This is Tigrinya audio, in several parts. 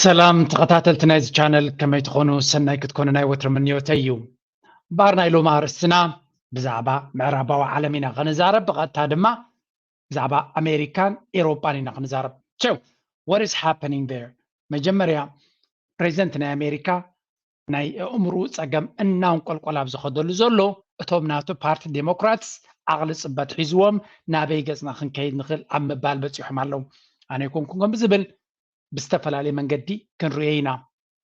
ሰላም ተኸታተልቲ ናይዚ ቻነል፣ ከመይ ትኾኑ? ሰናይ ክትኮኑ ናይ ወትሮ ምንዮተይ እዩ። እምበኣር ናይ ሎሚ ኣርእስትና ብዛዕባ ምዕራባዊ ዓለም ኢና ክንዛረብ፣ ብቐጥታ ድማ ብዛዕባ ኣሜሪካን ኤሮጳን ኢና ክንዛረብ። So, what is happening there? መጀመርያ፣ ፕሬዚደንት ናይ ኣሜሪካ ናይ ኣእምርኡ ጸገም እናንቆልቆል ኣብ ዝኸደሉ ዘሎ፣ እቶም ናቱ ፓርቲ ዴሞክራትስ ዓቕሊ ጽበት ሒዝዎም ናበይ ገጽና ክንከይድ ንኽእል ኣብ ምባል በጺሖም ኣለዉ። ኣነ ኣይኮንኩን ከም ዝብል ብዝተፈላለየ መንገዲ ክንርእዮ ኢና።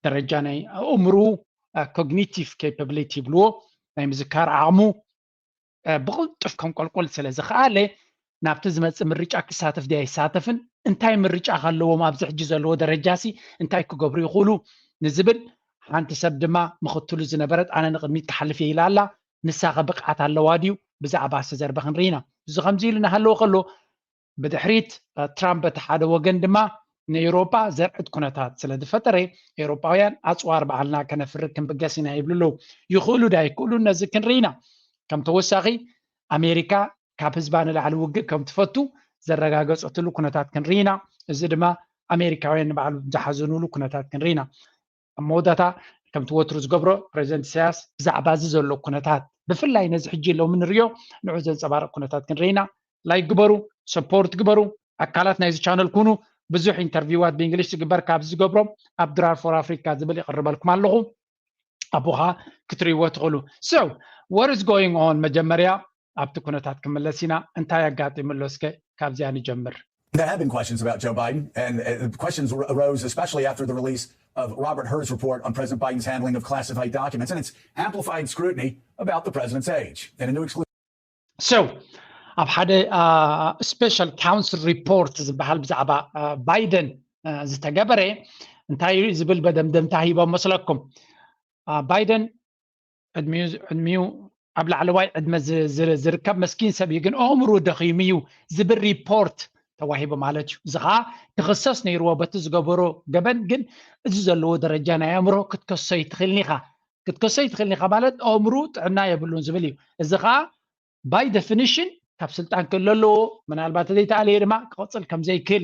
ደረጃ ናይ ኣእምርኡ፣ ኮግኒቲቭ ኬፓብሊቲ ይብልዎ፣ ናይ ምዝካር ዓቕሙ ብቕልጡፍ ከንቆልቆል ስለ ዝኸኣለ፣ ናብቲ ዝመጽእ ምርጫ ክሳተፍ ድዩ ኣይሳተፍን፣ እንታይ ምርጫ ከለዎም፣ ኣብዚ ሕጂ ዘለዎ ደረጃሲ እንታይ ክገብሩ ይኽእሉ ንዝብል፣ ሓንቲ ሰብ ድማ ምኽትሉ ዝነበረት ኣነ ንቕድሚት ክሓልፍ እየ ኢላ ኣላ። ንሳኸ ብቕዓት ኣለዋ ድዩ? ብዛዕባ ዝተዘርበ ክንርኢ ኢና። እዚ ከምዚ ኢሉ እናሃለወ ከሎ፣ ብድሕሪት ትራምፕ በቲ ሓደ ወገን ድማ ንኤውሮጳ ዘርዕድ ኩነታት ስለ ዝፈጠረ፣ ኤውሮጳውያን ኣጽዋር ባዕልና ከነፍሪ ክንብገስ ኢና ይብሉ ኣለዉ። ይኽእሉ ዶ ኣይክእሉን ነዚ ክንርኢ ኢና። ከም ተወሳኺ፣ ኣሜሪካ ካብ ህዝባ ንላዕሊ ውግእ ከም ትፈቱ ዘረጋገጸትሉ ኩነታት ክንርኢ ኢና። እዚ ድማ ኣሜሪካውያን ንባዕሉ ዝሓዘኑሉ ኩነታት ክንርኢ ኢና። ኣብ መወዳእታ፣ ከምቲ ወትሩ ዝገብሮ፣ ፕሬዚደንት ኢሳያስ ብዛዕባ እዚ ዘሎ ኩነታት፣ ብፍላይ ነዚ ሕጂ ሎሚ ንሪኦ፣ ንዑ ዘንጸባርቕ ኩነታት ክንርኢ ኢና። ላይክ ግበሩ፣ ሰፖርት ግበሩ፣ ኣካላት ናይዚ ቻነል ኩኑ። ብዙሕ ኢንተርቪዋት ብእንግሊሽ ዝግበር ካብዚ ዝገብሮም ኣብ ድራር ፎር ኣፍሪካ ዝብል ይቕርበልኩም ኣለኹ። ኣብኡ ኸዓ ክትርእይዎ ትኽእሉ። So, what is going on? መጀመርያ ኣብቲ ኩነታት ክምለስ ኢና። እንታይ ኣጋጢሙ ኣሎ? እስከ ካብዚኣ ንጀምር። There have been questions about Joe Biden, and uh, questions ar- arose especially after the release of Robert Hur's report on President Biden's handling of classified documents and its amplified scrutiny about the president's age. In a new exclusive So, ኣብ ሓደ ስፔሻል ካውንስል ሪፖርት ዝበሃል ብዛዕባ ባይደን ዝተገበረ እንታይ እዩ ዝብል መደምደምታ ሂቦም መስለኩም? ባይደን ዕድሚኡ ኣብ ላዕለዋይ ዕድመ ዝርከብ መስኪን ሰብ እዩ፣ ግን ኣእምርኡ ደኺሙ እዩ ዝብል ሪፖርት ተዋሂቡ ማለት እዩ። እዚ ከዓ ክኽሰስ ነይርዎ በቲ ዝገበሮ ገበን፣ ግን እዚ ዘለዎ ደረጃ ናይ ኣእምሮ ክትከሶ ኣይትኽእልን ኢኻ። ክትከሶ ኣይትኽእልን ኢኻ ማለት ኣእምርኡ ጥዕና የብሉን ዝብል እዩ። እዚ ከዓ ባይ ደፊኒሽን ካብ ስልጣን ክእለ ኣለዎ፣ ምናልባት ዘይተኣለየ ድማ ክቕፅል ከምዘይክእል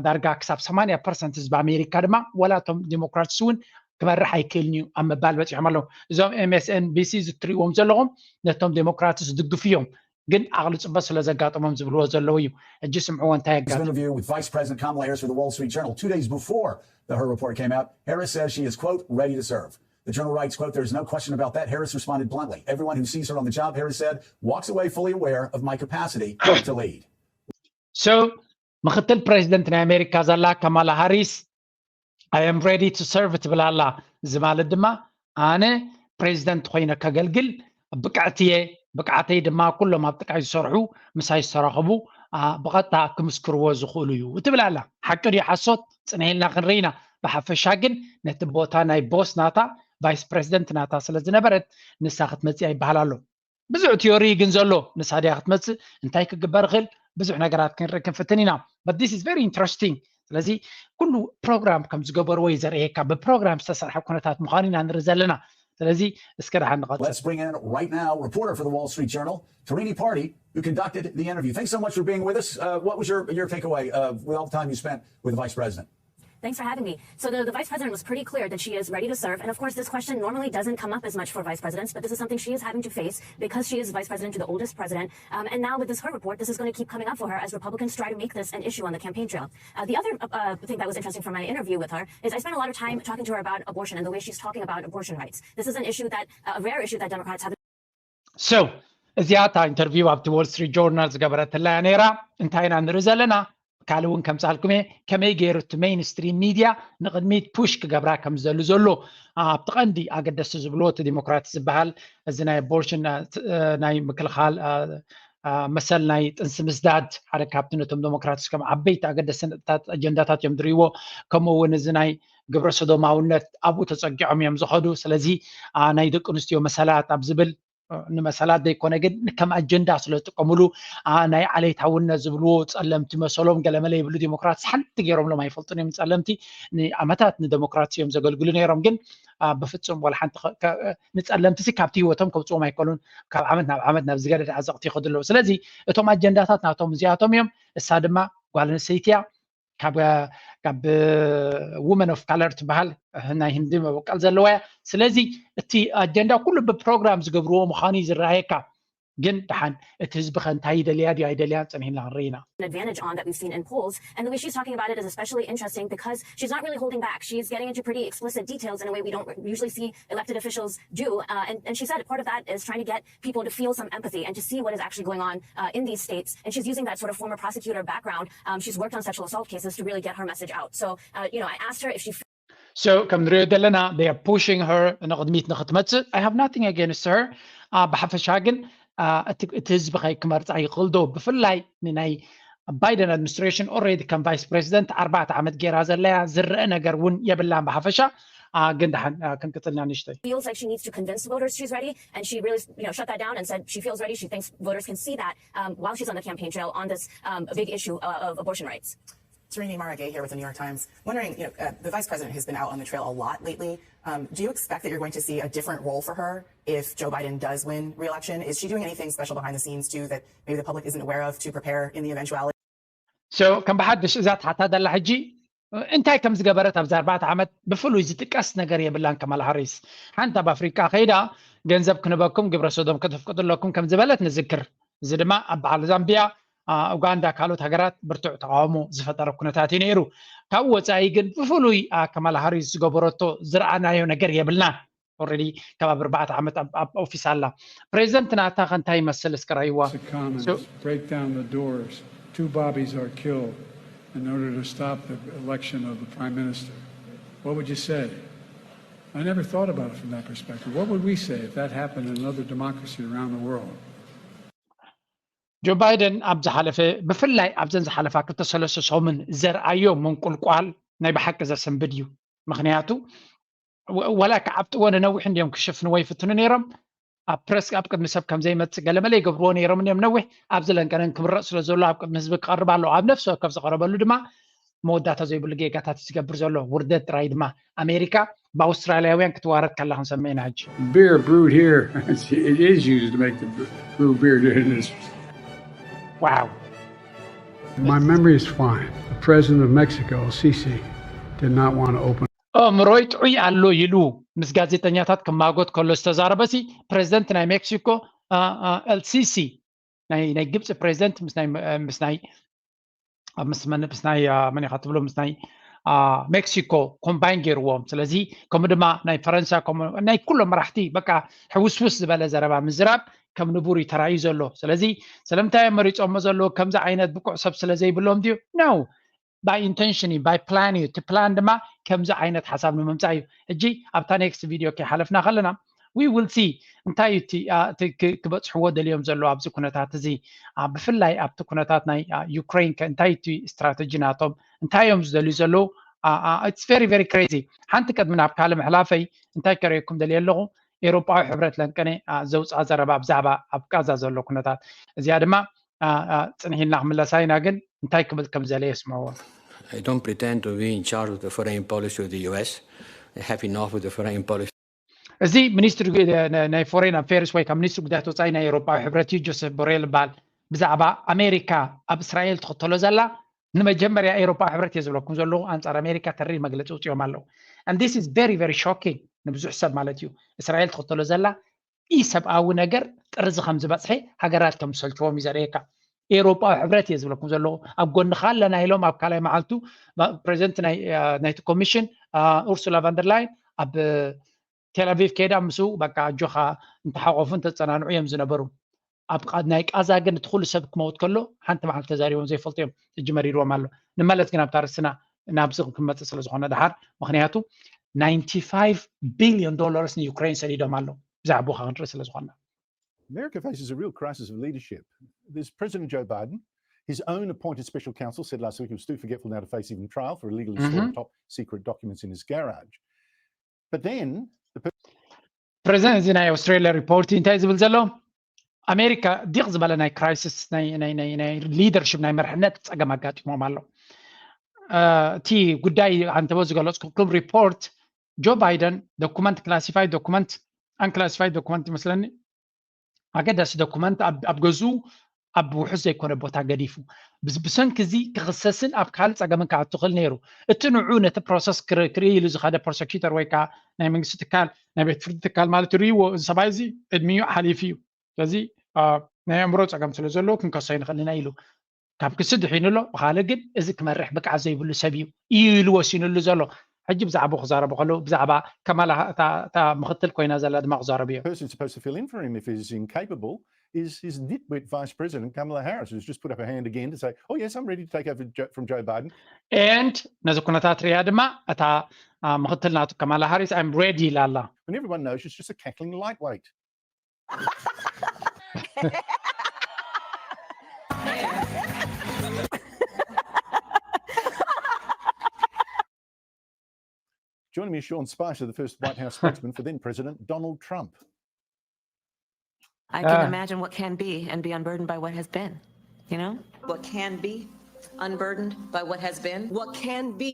ዳርጋ ክሳብ ሰማንያ ፐርሰንት ህዝቢ ኣሜሪካ ድማ ዋላ እቶም ዲሞክራትስ እውን ክመርሕ ኣይክእልን እዩ ኣብ ምባል በፂሖም ኣለዉ። እዞም ኤምኤስኤንቢሲ ዝትሪእዎም ዘለኹም ነቶም ዴሞክራትስ ዝድግፉ እዮም፣ ግን ዓቕሊ ፅበት ስለ ዘጋጠሞም ዝብልዎ ዘለዉ እዩ። ሕጂ ስምዕዎ እንታይ This የጋጥም። interview with Vice President Kamala Harris for the Wall Street Journal two days before the Hur report came out. Harris says she is, quote, ready to serve. The Journal writes, quote, there is no question about that. Harris responded bluntly. Everyone who sees her on the job, Harris said, walks away fully aware of my capacity to lead. So ምክትል ፕሬዚደንት ናይ ኣሜሪካ ዘላ ካማላ ሃሪስ I am ready to serve ትብል ኣላ። እዚ ማለት ድማ ኣነ ፕሬዚደንት ኮይነ ከገልግል ብቅዕቲ እየ፣ ብቅዓተይ ድማ ኩሎም ኣብ ጥቃይ ዝሰርሑ ምሳይ ዝተረኸቡ ብቐጥታ ክምስክርዎ ዝኽእሉ እዩ ትብል ኣላ። ሓቂ ድዩ ሓሶት? ፅንሕ ኢልና ክንርኢ ኢና። ብሓፈሻ ግን ነቲ ቦታ ናይ ቦስ ናታ ቫይስ ፕሬዚደንት ናታ ስለ ዝነበረት ንሳ ክትመፅእ ይበሃል ኣሎ። ብዙሕ ቲዮሪ ግን ዘሎ ንሳ ድያ ክትመፅእ እንታይ ክግበር ይኽእል ብዙሕ ነገራት ክንርኢ ክንፍትን ኢና። But this is very interesting። ስለዚ ኩሉ ፕሮግራም ከም ዝገበርዎ እዩ ዘርእየካ። ብፕሮግራም ዝተሰርሐ ኩነታት ምዃኑ ኢና ንርኢ ዘለና። ስለዚ እስከ ደሓን ንቐፅል። Let's bring in right now reporter for the Wall Street Journal, Tarini Parti, who conducted the interview. Thanks so much for being with us. Uh, what was your, your takeaway uh, with all the time you spent with the vice president? Thanks for having me. So the, the vice president was pretty clear that she is ready to serve. And of course, this question normally doesn't come up as much for vice presidents, but this is something she is having to face because she is vice president to the oldest president. Um, and now with this Hur report, this is going to keep coming up for her as Republicans try to make this an issue on the campaign trail. Uh, the other uh, uh, thing that was interesting from my interview with her is I spent a lot of time talking to her about abortion and the way she's talking about abortion rights. This is an issue that, uh, a rare issue that Democrats have So እዚኣ እታ ኢንተርቪው ኣብቲ ዎል ስትሪት ጆርናል ዝገበረትላ እያ ነይራ። እንታይ ኢና ንርኢ ዘለና? ካልእ እውን ከምፃልኩም እየ፣ ከመይ ገይሩ እቲ ሜይንስትሪም ሚድያ ንቕድሚት ፑሽ ክገብራ ከም ዝደሊ ዘሎ። ኣብቲ ቀንዲ ኣገደስቲ ዝብልዎ እቲ ዲሞክራት ዝበሃል እዚ ናይ ኣቦርሽን ናይ ምክልኻል መሰል ናይ ጥንሲ ምስዳድ ሓደ ካብቲ ነቶም ዴሞክራትስ ከም ዓበይቲ ኣገደስቲ ነጥብታት ኣጀንዳታት እዮም ዝርእይዎ። ከምኡ እውን እዚ ናይ ግብረ ሰዶማውነት ኣብኡ ተፀጊዖም እዮም ዝኸዱ። ስለዚ ናይ ደቂ ኣንስትዮ መሰላት ኣብ ዝብል ንመሰላት ዘይኮነ ግን ከም ኣጀንዳ ስለ ዝጥቀምሉ ናይ ዓሌታውነት ዝብልዎ ፀለምቲ መሰሎም ገለመለ ይብሉ። ዲሞክራትስ ሓንቲ ገይሮምሎም ኣይፈልጡን እዮም። ፀለምቲ ንዓመታት ንደሞክራትስ እዮም ዘገልግሉ ነይሮም፣ ግን ብፍፁም ዋላ ሓንቲ ንፀለምቲ ሲ ካብቲ ህይወቶም ከውፅዎም ኣይከሉን። ካብ ዓመት ናብ ዓመት ናብ ዝገደደ ዓዘቕቲ ይኸዱ ኣለዉ። ስለዚ እቶም ኣጀንዳታት ናቶም እዚኣቶም እዮም። እሳ ድማ ጓል ኣንስተይቲ እያ። ካብ ካብ women of color ትበሃል ናይ ህንዲ መበቀል ዘለዋ እያ። ስለዚ እቲ ኣጀንዳ ኩሉ ብፕሮግራም ዝገብርዎ ምዃኑ እዩ ዝረኣየካ። ግን ደሓን እቲ ህዝቢ ከ እንታይ ይደልያ ድዩ ኣይደልያን ጸኒሕና ክንርኢ ኢና። An advantage on that we've seen in polls. And the way she's talking about it is especially interesting because she's not really holding back. She's getting into pretty explicit details in a way we don't usually see elected officials do. Uh, and, and she said part of that is trying to get people to feel some empathy and to see what is actually going on uh, in these states. And she's using that sort of former prosecutor background. Um, she's worked on sexual assault cases to really get her message out. So, uh, you know, I asked her if she So ከም ንሪኦ ዘለና they are pushing her ንቕድሚት ንክትመፅእ። I have nothing against her። ብሓፈሻ ግን እቲ ህዝቢ ከይ ክመርፃ ይኽእል ዶ? ብፍላይ ንናይ ባይደን administration already ከም vice president ኣርባዕተ ዓመት ገይራ ዘለያ ዝረአ ነገር እውን የብላን ብሓፈሻ። ግን ደሓን ክንቅፅልና ንሽተይ feels like she needs to convince voters she's ready, and she really, you know, shut that down and said she feels ready. She thinks voters can see that um, while she's on the campaign trail on this um, big issue uh, of abortion rights. Tarini Maragay here with the New York Times. Wondering, you know, uh, the vice president has been out on the trail a lot lately. Um, do you expect that you're going to see a different role for her if Joe Biden does win re-election? Is she doing anything special behind the scenes too that maybe the public isn't aware of to prepare in the eventuality? So ከም ብሓድሽ እዛ ትሓታ ዘላ ሕጂ እንታይ ከም ዝገበረት ኣብዚ ኣርባዕተ ዓመት ብፍሉይ ዝጥቀስ ነገር የብላን። ከማላ ሃሪስ ሓንቲ ኣብ ኣፍሪቃ ከይዳ ገንዘብ ክንበኩም ግብረ ሰዶም ከተፍቅዱ ኣለኩም ከም ዝበለት ንዝክር። እዚ ድማ ኣብ በዓል ዛምቢያ፣ ኡጋንዳ፣ ካልኦት ሃገራት ብርቱዕ ተቃውሞ ዝፈጠረ ኩነታት እዩ ነይሩ። ካብ ወፃኢ ግን ብፍሉይ ከማላ ሃሪስ ዝገበረቶ ዝረኣናዮ ነገር የብልናን። Already ካብ ኣርባዕተ ዓመት ኣብ ኦፊስ ኣላ። ፕሬዚደንት ናታ ከ እንታይ ይመስል እስከ ራይዋ? Break down the doors. Two Bobbies are killed in order to stop the election of the prime minister. What would you say? I never thought about it from that perspective. What would we say if that happened in another democracy around the world? ጆ ባይደን ኣብ ዝሓለፈ ብፍላይ ኣብዘን ዝሓለፋ ክልተ ሰለስተ ሰሙን ዘርኣዮ ምንቁልቋል ናይ ብሓቂ ዘሰንብድ እዩ። ምክንያቱ ወላ ክዓብጥዎ ንነዊሕ እንዲዮም ክሽፍንዎ ይፍትኑ ነይሮም። ኣብ ፕረስ ኣብ ቅድሚ ሰብ ከም ዘይመፅእ ገለመለ ይገብርዎ ነይሮም እንዲዮም ነዊሕ። ኣብዚ ለንቀነን ክምረፅ ስለ ዘሎ ኣብ ቅድሚ ህዝቢ ክቐርብ ኣለዎ። ኣብ ነፍሲ ወከፍ ዝቐረበሉ ድማ መወዳእታ ዘይብሉ ጌጋታት ዝገብር ዘሎ ውርደት ጥራይ ድማ ኣሜሪካ ብኣውስትራልያውያን ክትዋረድ ከላ ክንሰምዕ ኢና ሕጂ። Beer brewed here, it is used to make the brew beer during this. Wow. My memory is fine. The president of Mexico, El Sisi, did not want to open. ኣእምሮይ ጥዑይ ኣሎ ኢሉ ምስ ጋዜጠኛታት ክማጎት ከሎ ዝተዛረበሲ ፕሬዚደንት ናይ ሜክሲኮ ኤልሲሲ ናይ ግብፂ ፕሬዚደንት ምስ ናይ ምስ ናይ ምስ ናይ መን ኢኻ ትብሎ ምስ ናይ ሜክሲኮ ኮምባይን ገይርዎም። ስለዚ ከምኡ ድማ ናይ ፈረንሳ ናይ ኩሎም መራሕቲ በቃ ሕውስውስ ዝበለ ዘረባ ምዝራብ ከም ንቡር እዩ ተራእዩ ዘሎ። ስለዚ ስለምንታይ እዮም መሪፆሞ ዘለዉ? ከምዚ ዓይነት ብቁዕ ሰብ ስለ ዘይብሎም ድዩ? ነው by intention እዩ፣ by plan እዩ። እቲ ፕላን ድማ ከምዚ ዓይነት ሓሳብ ንምምፃእ እዩ። ሕጂ ኣብታ next video ከይሓለፍና ከለና we will see እንታይ እዩ ክበፅሕዎ ደልዮም ዘሎ ኣብዚ ኩነታት እዚ። ብፍላይ ኣብቲ ኩነታት ናይ ዩክሬን ከ እንታይ እቲ ስትራተጂ ናቶም? እንታይ እዮም ዝደልዩ ዘለዉ? It's very very crazy። ሓንቲ ቅድሚ ናብ ካልእ ምሕላፈይ እንታይ ከርእየኩም ደልየ ኣለኹ? ኤውሮጳዊ ሕብረት ለንቀነ ዘውፅኣ ዘረባ ብዛዕባ ኣብ ጋዛ ዘሎ ኩነታት። እዚኣ ድማ ፅንሒልና ክምለሳ ኢና፣ ግን እንታይ ክብል ከም ዝደለየ ስምዕዎ። I don't pretend to be in charge of the foreign policy of the U S. I have enough with the foreign policy. እዚ ሚኒስትሪ ናይ ፎሬን ኣፌርስ ወይ ካብ ሚኒስትሪ ጉዳያት ወፃኢ ናይ ኤውሮጳዊ ሕብረት እዩ፣ ጆሴፍ ቦሬል ይበሃል። ብዛዕባ ኣሜሪካ ኣብ እስራኤል ትኽተሎ ዘላ ንመጀመርያ ኤውሮጳዊ ሕብረት እየ ዝብለኩም ዘለኹ ኣንፃር ኣሜሪካ ተሪር መግለፂ ውፅኦም ኣለዉ። And this is very very shocking ንብዙሕ ሰብ ማለት እዩ። እስራኤል ትኽተሎ ዘላ ኢሰብኣዊ ነገር ጥርዚ ከም ዝበፅሐ ሃገራት ከም ዝሰልችዎም እዩ ዘርእየካ። ኤውሮጳዊ ሕብረት እየ ዝብለኩም ዘለኹ ኣብ ጎንኻ ኣለና ኢሎም ኣብ ካልኣይ መዓልቱ ፕሬዚደንት ናይቲ ኮሚሽን ኡርሱላ ቫንደርላይን ኣብ ቴልኣቪቭ ከይዳ ምስኡ በቃ ኣጆኻ እንተሓቆፉ እንተፀናንዑ እዮም ዝነበሩ። ኣብ ናይ ቃዛ ግን እቲ ኩሉ ሰብ ክመውት ከሎ ሓንቲ መዓልቲ ተዛሪቦም ዘይፈልጡ እዮም። ሕጂ መሪርዎም ኣሎ። ንመለስ ግን ኣብታ ርስና ናብዚ ክንመፅእ ስለ ዝኾነ ድሓር ምክንያቱ ninety-five billion dollars ንዩክሬን ሰዲዶም ኣለዉ። ብዛዕባኻ ክንርኢ ስለ ዝኾንና America faces a real crisis of leadership. There's President Joe Biden, his own appointed special counsel said last week he was too forgetful now to face even trial for illegally storing top secret documents in his garage. But then the ፕሬዚደንት እዚ ናይ ኣውስትራሊያ ሪፖርት እንታይ ዝብል ዘሎ? ኣሜሪካ ዲቕ ዝበለ ናይ ክራይሲስ ናይ ሊደርሽፕ ናይ መርሕነት ፀገም ኣጋጢሞም ኣሎ። እቲ ጉዳይ ኣንተቦ ዝገለፅኩኩም ሪፖርት ጆ ባይደን ዶኩመንት ክላሲፋይድ ዶኩመንት ኣንክላሲፋይድ ዶኩመንት ይመስለኒ ኣገዳሲ ዶኩመንት ኣብ ገዝኡ ኣብ ውሑስ ዘይኮነ ቦታ ገዲፉ ብሰንኪ እዚ ክኽሰስን ኣብ ካልእ ፀገምን ክኣቱ ክእል ነይሩ። እቲ ንዑ ነቲ ፕሮሰስ ክርኢ ኢሉ ዝኸደ ፕሮሰኪተር ወይ ከዓ ናይ መንግስቲ ትካል ናይ ቤት ፍርዲ ትካል ማለት ርእይዎ እዚ ሰብኣይ እዚ እድሚኡ ሓሊፉ እዩ። ስለዚ ናይ ኣእምሮ ፀገም ስለ ዘለዎ ክንከሶ ይንኽእል ኢና ኢሉ ካብ ክሲ ድሒኑ ኣሎ። ብካልእ ግን እዚ ክመርሕ ብቅዓት ዘይብሉ ሰብ እዩ እዩ ኢሉ ወሲኑሉ ዘሎ። ሕጂ ብዛዕባኡ ክዛረቡ ከለዉ ብዛዕባ ከማላ እታ ምክትል ኮይና ዘላ ድማ ክዛረቡ እዮም። Is his nitwit vice president Kamala Harris, who's just put up her hand again to say, oh yes, I'm ready to take over from Joe Biden. And ነዚ ኩነታት ሪኣ ድማ እታ ምክትል ናቱ ከማላ ሃሪስ I'm ready ኢላ ኣላ። And everyone knows she's just a cackling lightweight. Joining me is Sean Spicer, the first White House spokesman for then President Donald Trump. I can imagine what can be and be unburdened by what has been, you know? What can be unburdened by what has been, what can be.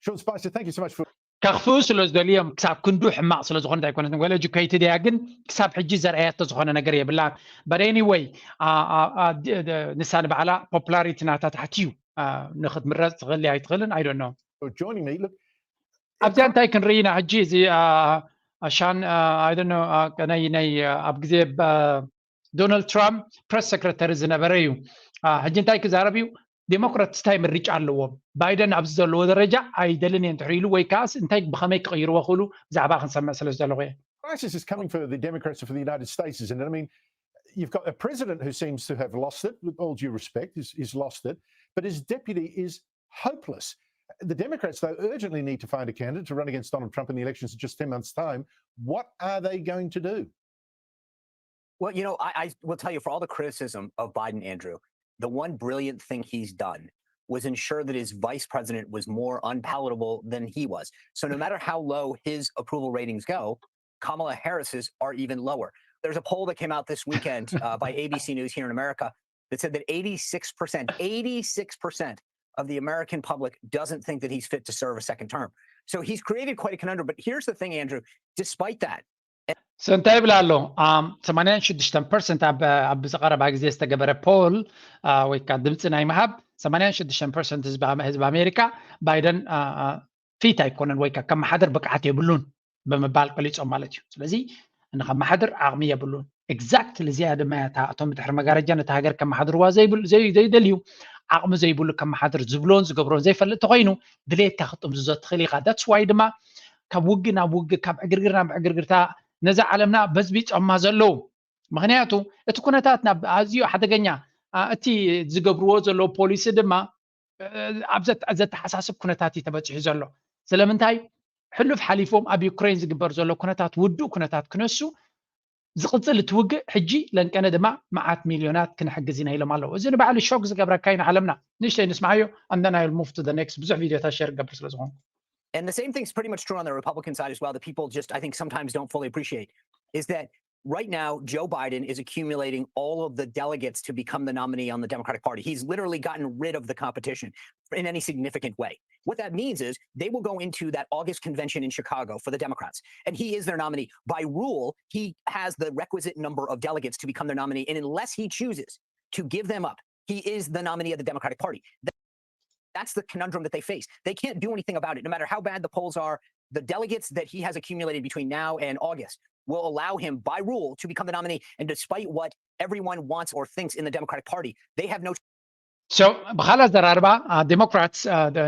Sean Spicer, thank you so much for ከኽፍኡ ስለ ዝደልዮም ክሳብ ክንዱ ሕማቕ ስለ ዝኾነ እንታይ ኮነት well educated እያ ግን ክሳብ ሕጂ ዘርኣያቶ ዝኾነ ነገር የብላን። But anyway ንሳ ንባዕላ popularity ናታ ታሕቲ እዩ። ንክትምረፅ ትኽእል ኣይትኽእልን I don't know። Joining me, look. ኣብዚኣ እንታይ ክንርኢ ኢና ሕጂ እዚ ሻን ናይ ናይ ኣብ ግዜ ዶናልድ ትራምፕ press secretary ዝነበረ እዩ። ሕጂ እንታይ ክዛረብ እዩ? ዴሞክራትስ እንታይ ምርጫ ኣለዎም? ባይደን ኣብዚ ዘለዎ ደረጃ ኣይደልን እየ እንድሕር ኢሉ ወይ ከዓስ እንታይ ብኸመይ ክቕይርዎ ክእሉ ብዛዕባ ክንሰምዕ ስለ ዝደለኹ እየ። Crisis is coming for the Democrats and for the United States, isn't it? I mean, you've got a president who seems to have lost it, with all due respect, he's, he's lost it, but his deputy is hopeless. The Democrats, though, urgently need to find a candidate to run against Donald Trump in the elections in just ten months' time. What are they going to do? Well, you know, I, I will tell you, for all the criticism of Biden, Andrew, the one brilliant thing he's done was ensure that his vice president was more unpalatable than he was. So no matter how low his approval ratings go, Kamala Harris's are even lower. There's a poll that came out this weekend uh, by A B C News here in America that said that eighty-six percent, eighty-six percent of the American public doesn't think that he's fit to serve a second term. So he's created quite a conundrum. But here's the thing, Andrew, despite that, So እንታይ ይብል ኣሎ? ሰማንያን ሽዱሽተን ፐርሰንት ኣብ ዝቐረባ ግዜ ዝተገበረ ፖል ወይ ከዓ ድምፂ ናይ ምሃብ ሰማንያን ሽዱሽተን ፐርሰንት ህዝቢ ኣሜሪካ ባይደን ፊት ኣይኮነን ወይ ከዓ ከመሓድር ብቅዓት የብሉን ብምባል ቀሊፆም ማለት እዩ። ስለዚ ንከመሓድር ዓቕሚ የብሉን። Exactly እዚኣ ድማ እያ እቶም ብድሕሪ መጋረጃ ነታ ሃገር ከመሓድርዋ ዘይደልዩ ዓቕሚ ዘይብሉ ከመሓድር ዝብሎን ዝገብሮን ዘይፈልጥ ተኮይኑ ድሌትካ ክጥምዝዞ ትኽእል ኢኻ። That's why ድማ ካብ ውግእ ናብ ውግእ ካብ ዕግርግር ናብ ዕግርግርታ ነዛ ዓለምና በዝቢፆማ ዘለዉ። ምክንያቱ እቲ ኩነታት ናብ ኣዝዩ ሓደገኛ እቲ ዝገብርዎ ዘለዉ ፖሊሲ ድማ ኣብ ዘተሓሳስብ ኩነታት እዩ ተበፂሑ ዘሎ። ስለምንታይ ሕሉፍ ሓሊፎም ኣብ ዩክሬን ዝግበር ዘሎ ኩነታት ውዱእ ኩነታት ክነሱ ዝቕፅል እቲ ውግእ ሕጂ ለንቀነ ድማ መዓት ሚልዮናት ክንሕግዝ ኢና ኢሎም ኣለዉ። እዚ ንባዕሉ ሾክ ዝገብረካ እዩ ንዓለምና። ንእሽተይ ንስምዓዮ and then I will move to the next ብዙሕ ቪዲዮታት ሸር ክገብር ስለ ዝኾንኩ። And the same thing's pretty much true on the Republican side as well that people just, I think, sometimes don't fully appreciate is that right now, Joe Biden is accumulating all of the delegates to become the nominee on the Democratic Party. He's literally gotten rid of the competition in any significant way. What that means is they will go into that August convention in Chicago for the Democrats, and he is their nominee. By rule, he has the requisite number of delegates to become their nominee, and unless he chooses to give them up, he is the nominee of the Democratic Party. That's the conundrum that they face. They can't do anything about it, no matter how bad the polls are. The delegates that he has accumulated between now and August will allow him, by rule, to become the nominee. And despite what everyone wants or thinks in the Democratic Party, they have no So ብካልእ ኣዘራርባ ዴሞክራትስ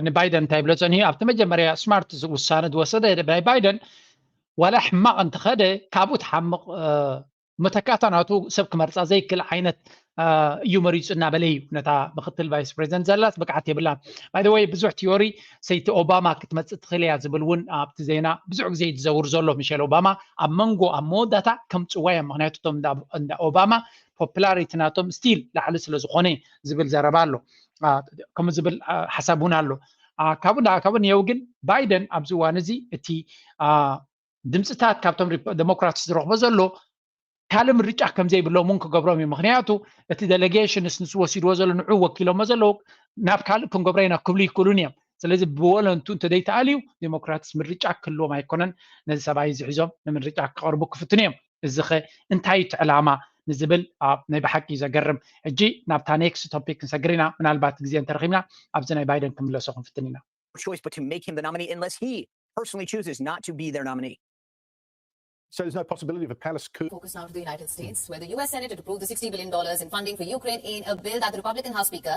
ንባይደን እንታይ ይብሎ ጸኒሑ ኣብቲ መጀመርያ ስማርት ውሳነ ዝወሰደ ናይ ባይደን ዋላ ሕማቕ እንተኸደ ካብኡ ትሓምቕ መተካእታ ናቱ ሰብ ክመርፃ ዘይክእል ዓይነት እዩ መሪፁ እናበለ እዩ ነታ ምክትል ቫይስ ፕሬዚደንት ዘላስ ብቅዓት የብላን። By the way ብዙሕ ቲዮሪ ሰይቲ ኦባማ ክትመፅእ ትኽእል እያ ዝብል እውን ኣብቲ ዜና ብዙሕ ግዜ እዩ ዝዘውር ዘሎ። ሚሼል ኦባማ ኣብ መንጎ ኣብ መወዳእታ ከምፅዋ እዮም ምክንያቱ እቶም እንዳ ኦባማ ፖፕላሪቲ ናቶም ስቲል ላዕሊ ስለ ዝኾነ ዝብል ዘረባ ኣሎ። ከምኡ ዝብል ሓሳብ እውን ኣሎ። ካብኡ እንዳኣ ካብኡ ንየው ግን ባይደን ኣብዚ እዋን እዚ እቲ ድምፅታት ካብቶም ዴሞክራትስ ዝረኽቦ ዘሎ ካልእ ምርጫ ከም ዘይብሎም እውን ክገብሮም እዩ። ምክንያቱ እቲ ዴሌጌሽንስ ንሱ ወሲድዎ ዘሎ ንዑ ወኪሎሞ ዘለዉ ናብ ካልእ ክንገብሮ ኢና ክብሉ ይክእሉን እዮም። ስለዚ ብወለንቱ እንተዘይተኣልዩ ዴሞክራትስ ምርጫ ክህልዎም ኣይኮነን። ነዚ ሰብኣይ እዚ ሒዞም ንምርጫ ክቐርቡ ክፍትኑ እዮም። እዚ ኸ እንታይ እቲ ዕላማ? ንዝብል ናይ ብሓቂ ዘገርም። ሕጂ ናብታ next topic ንሰግር ኢና። ምናልባት ግዜ እንተረኺብና ኣብዚ ናይ ባይደን ክምለሶ ክንፍትን ኢና። Choice but to make him the nominee unless he personally chooses not to be their nominee. So there's no possibility of a palace coup. Focus now to the United States, where the U S Senate had approved the sixty billion dollars in funding for Ukraine in a bill that the Republican House Speaker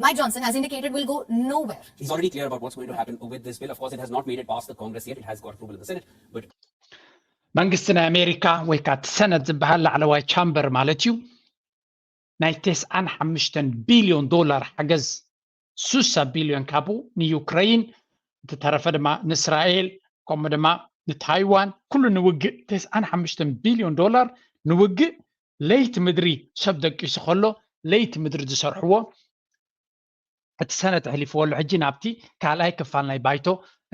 Mike Johnson has indicated will go nowhere. He's already clear about what's going to happen with this bill. Of course, it has not made it past the Congress yet. It has got approval of the Senate, but መንግስቲ ናይ ኣሜሪካ ወይ ከዓ እቲ ሰነት ዝበሃል ላዕለዋይ ቻምበር ማለት እዩ ናይ ተስዓን ሓሙሽተን ቢልዮን ዶላር ሓገዝ ሱሳ ቢልዮን ካብኡ ንዩክረይን፣ እቲ ተረፈ ድማ ንእስራኤል፣ ከምኡ ድማ ንታይዋን፣ ኩሉ ንውግእ ተስዓን ሓሙሽተን ቢልዮን ዶላር ንውግእ ለይቲ ምድሪ ሰብ ደቂሱ ከሎ ለይቲ ምድሪ ዝሰርሕዎ እቲ ሰነት ኣሕሊፍዎ ኣሎ። ሕጂ ናብቲ ካልኣይ ክፋል ናይ ባይቶ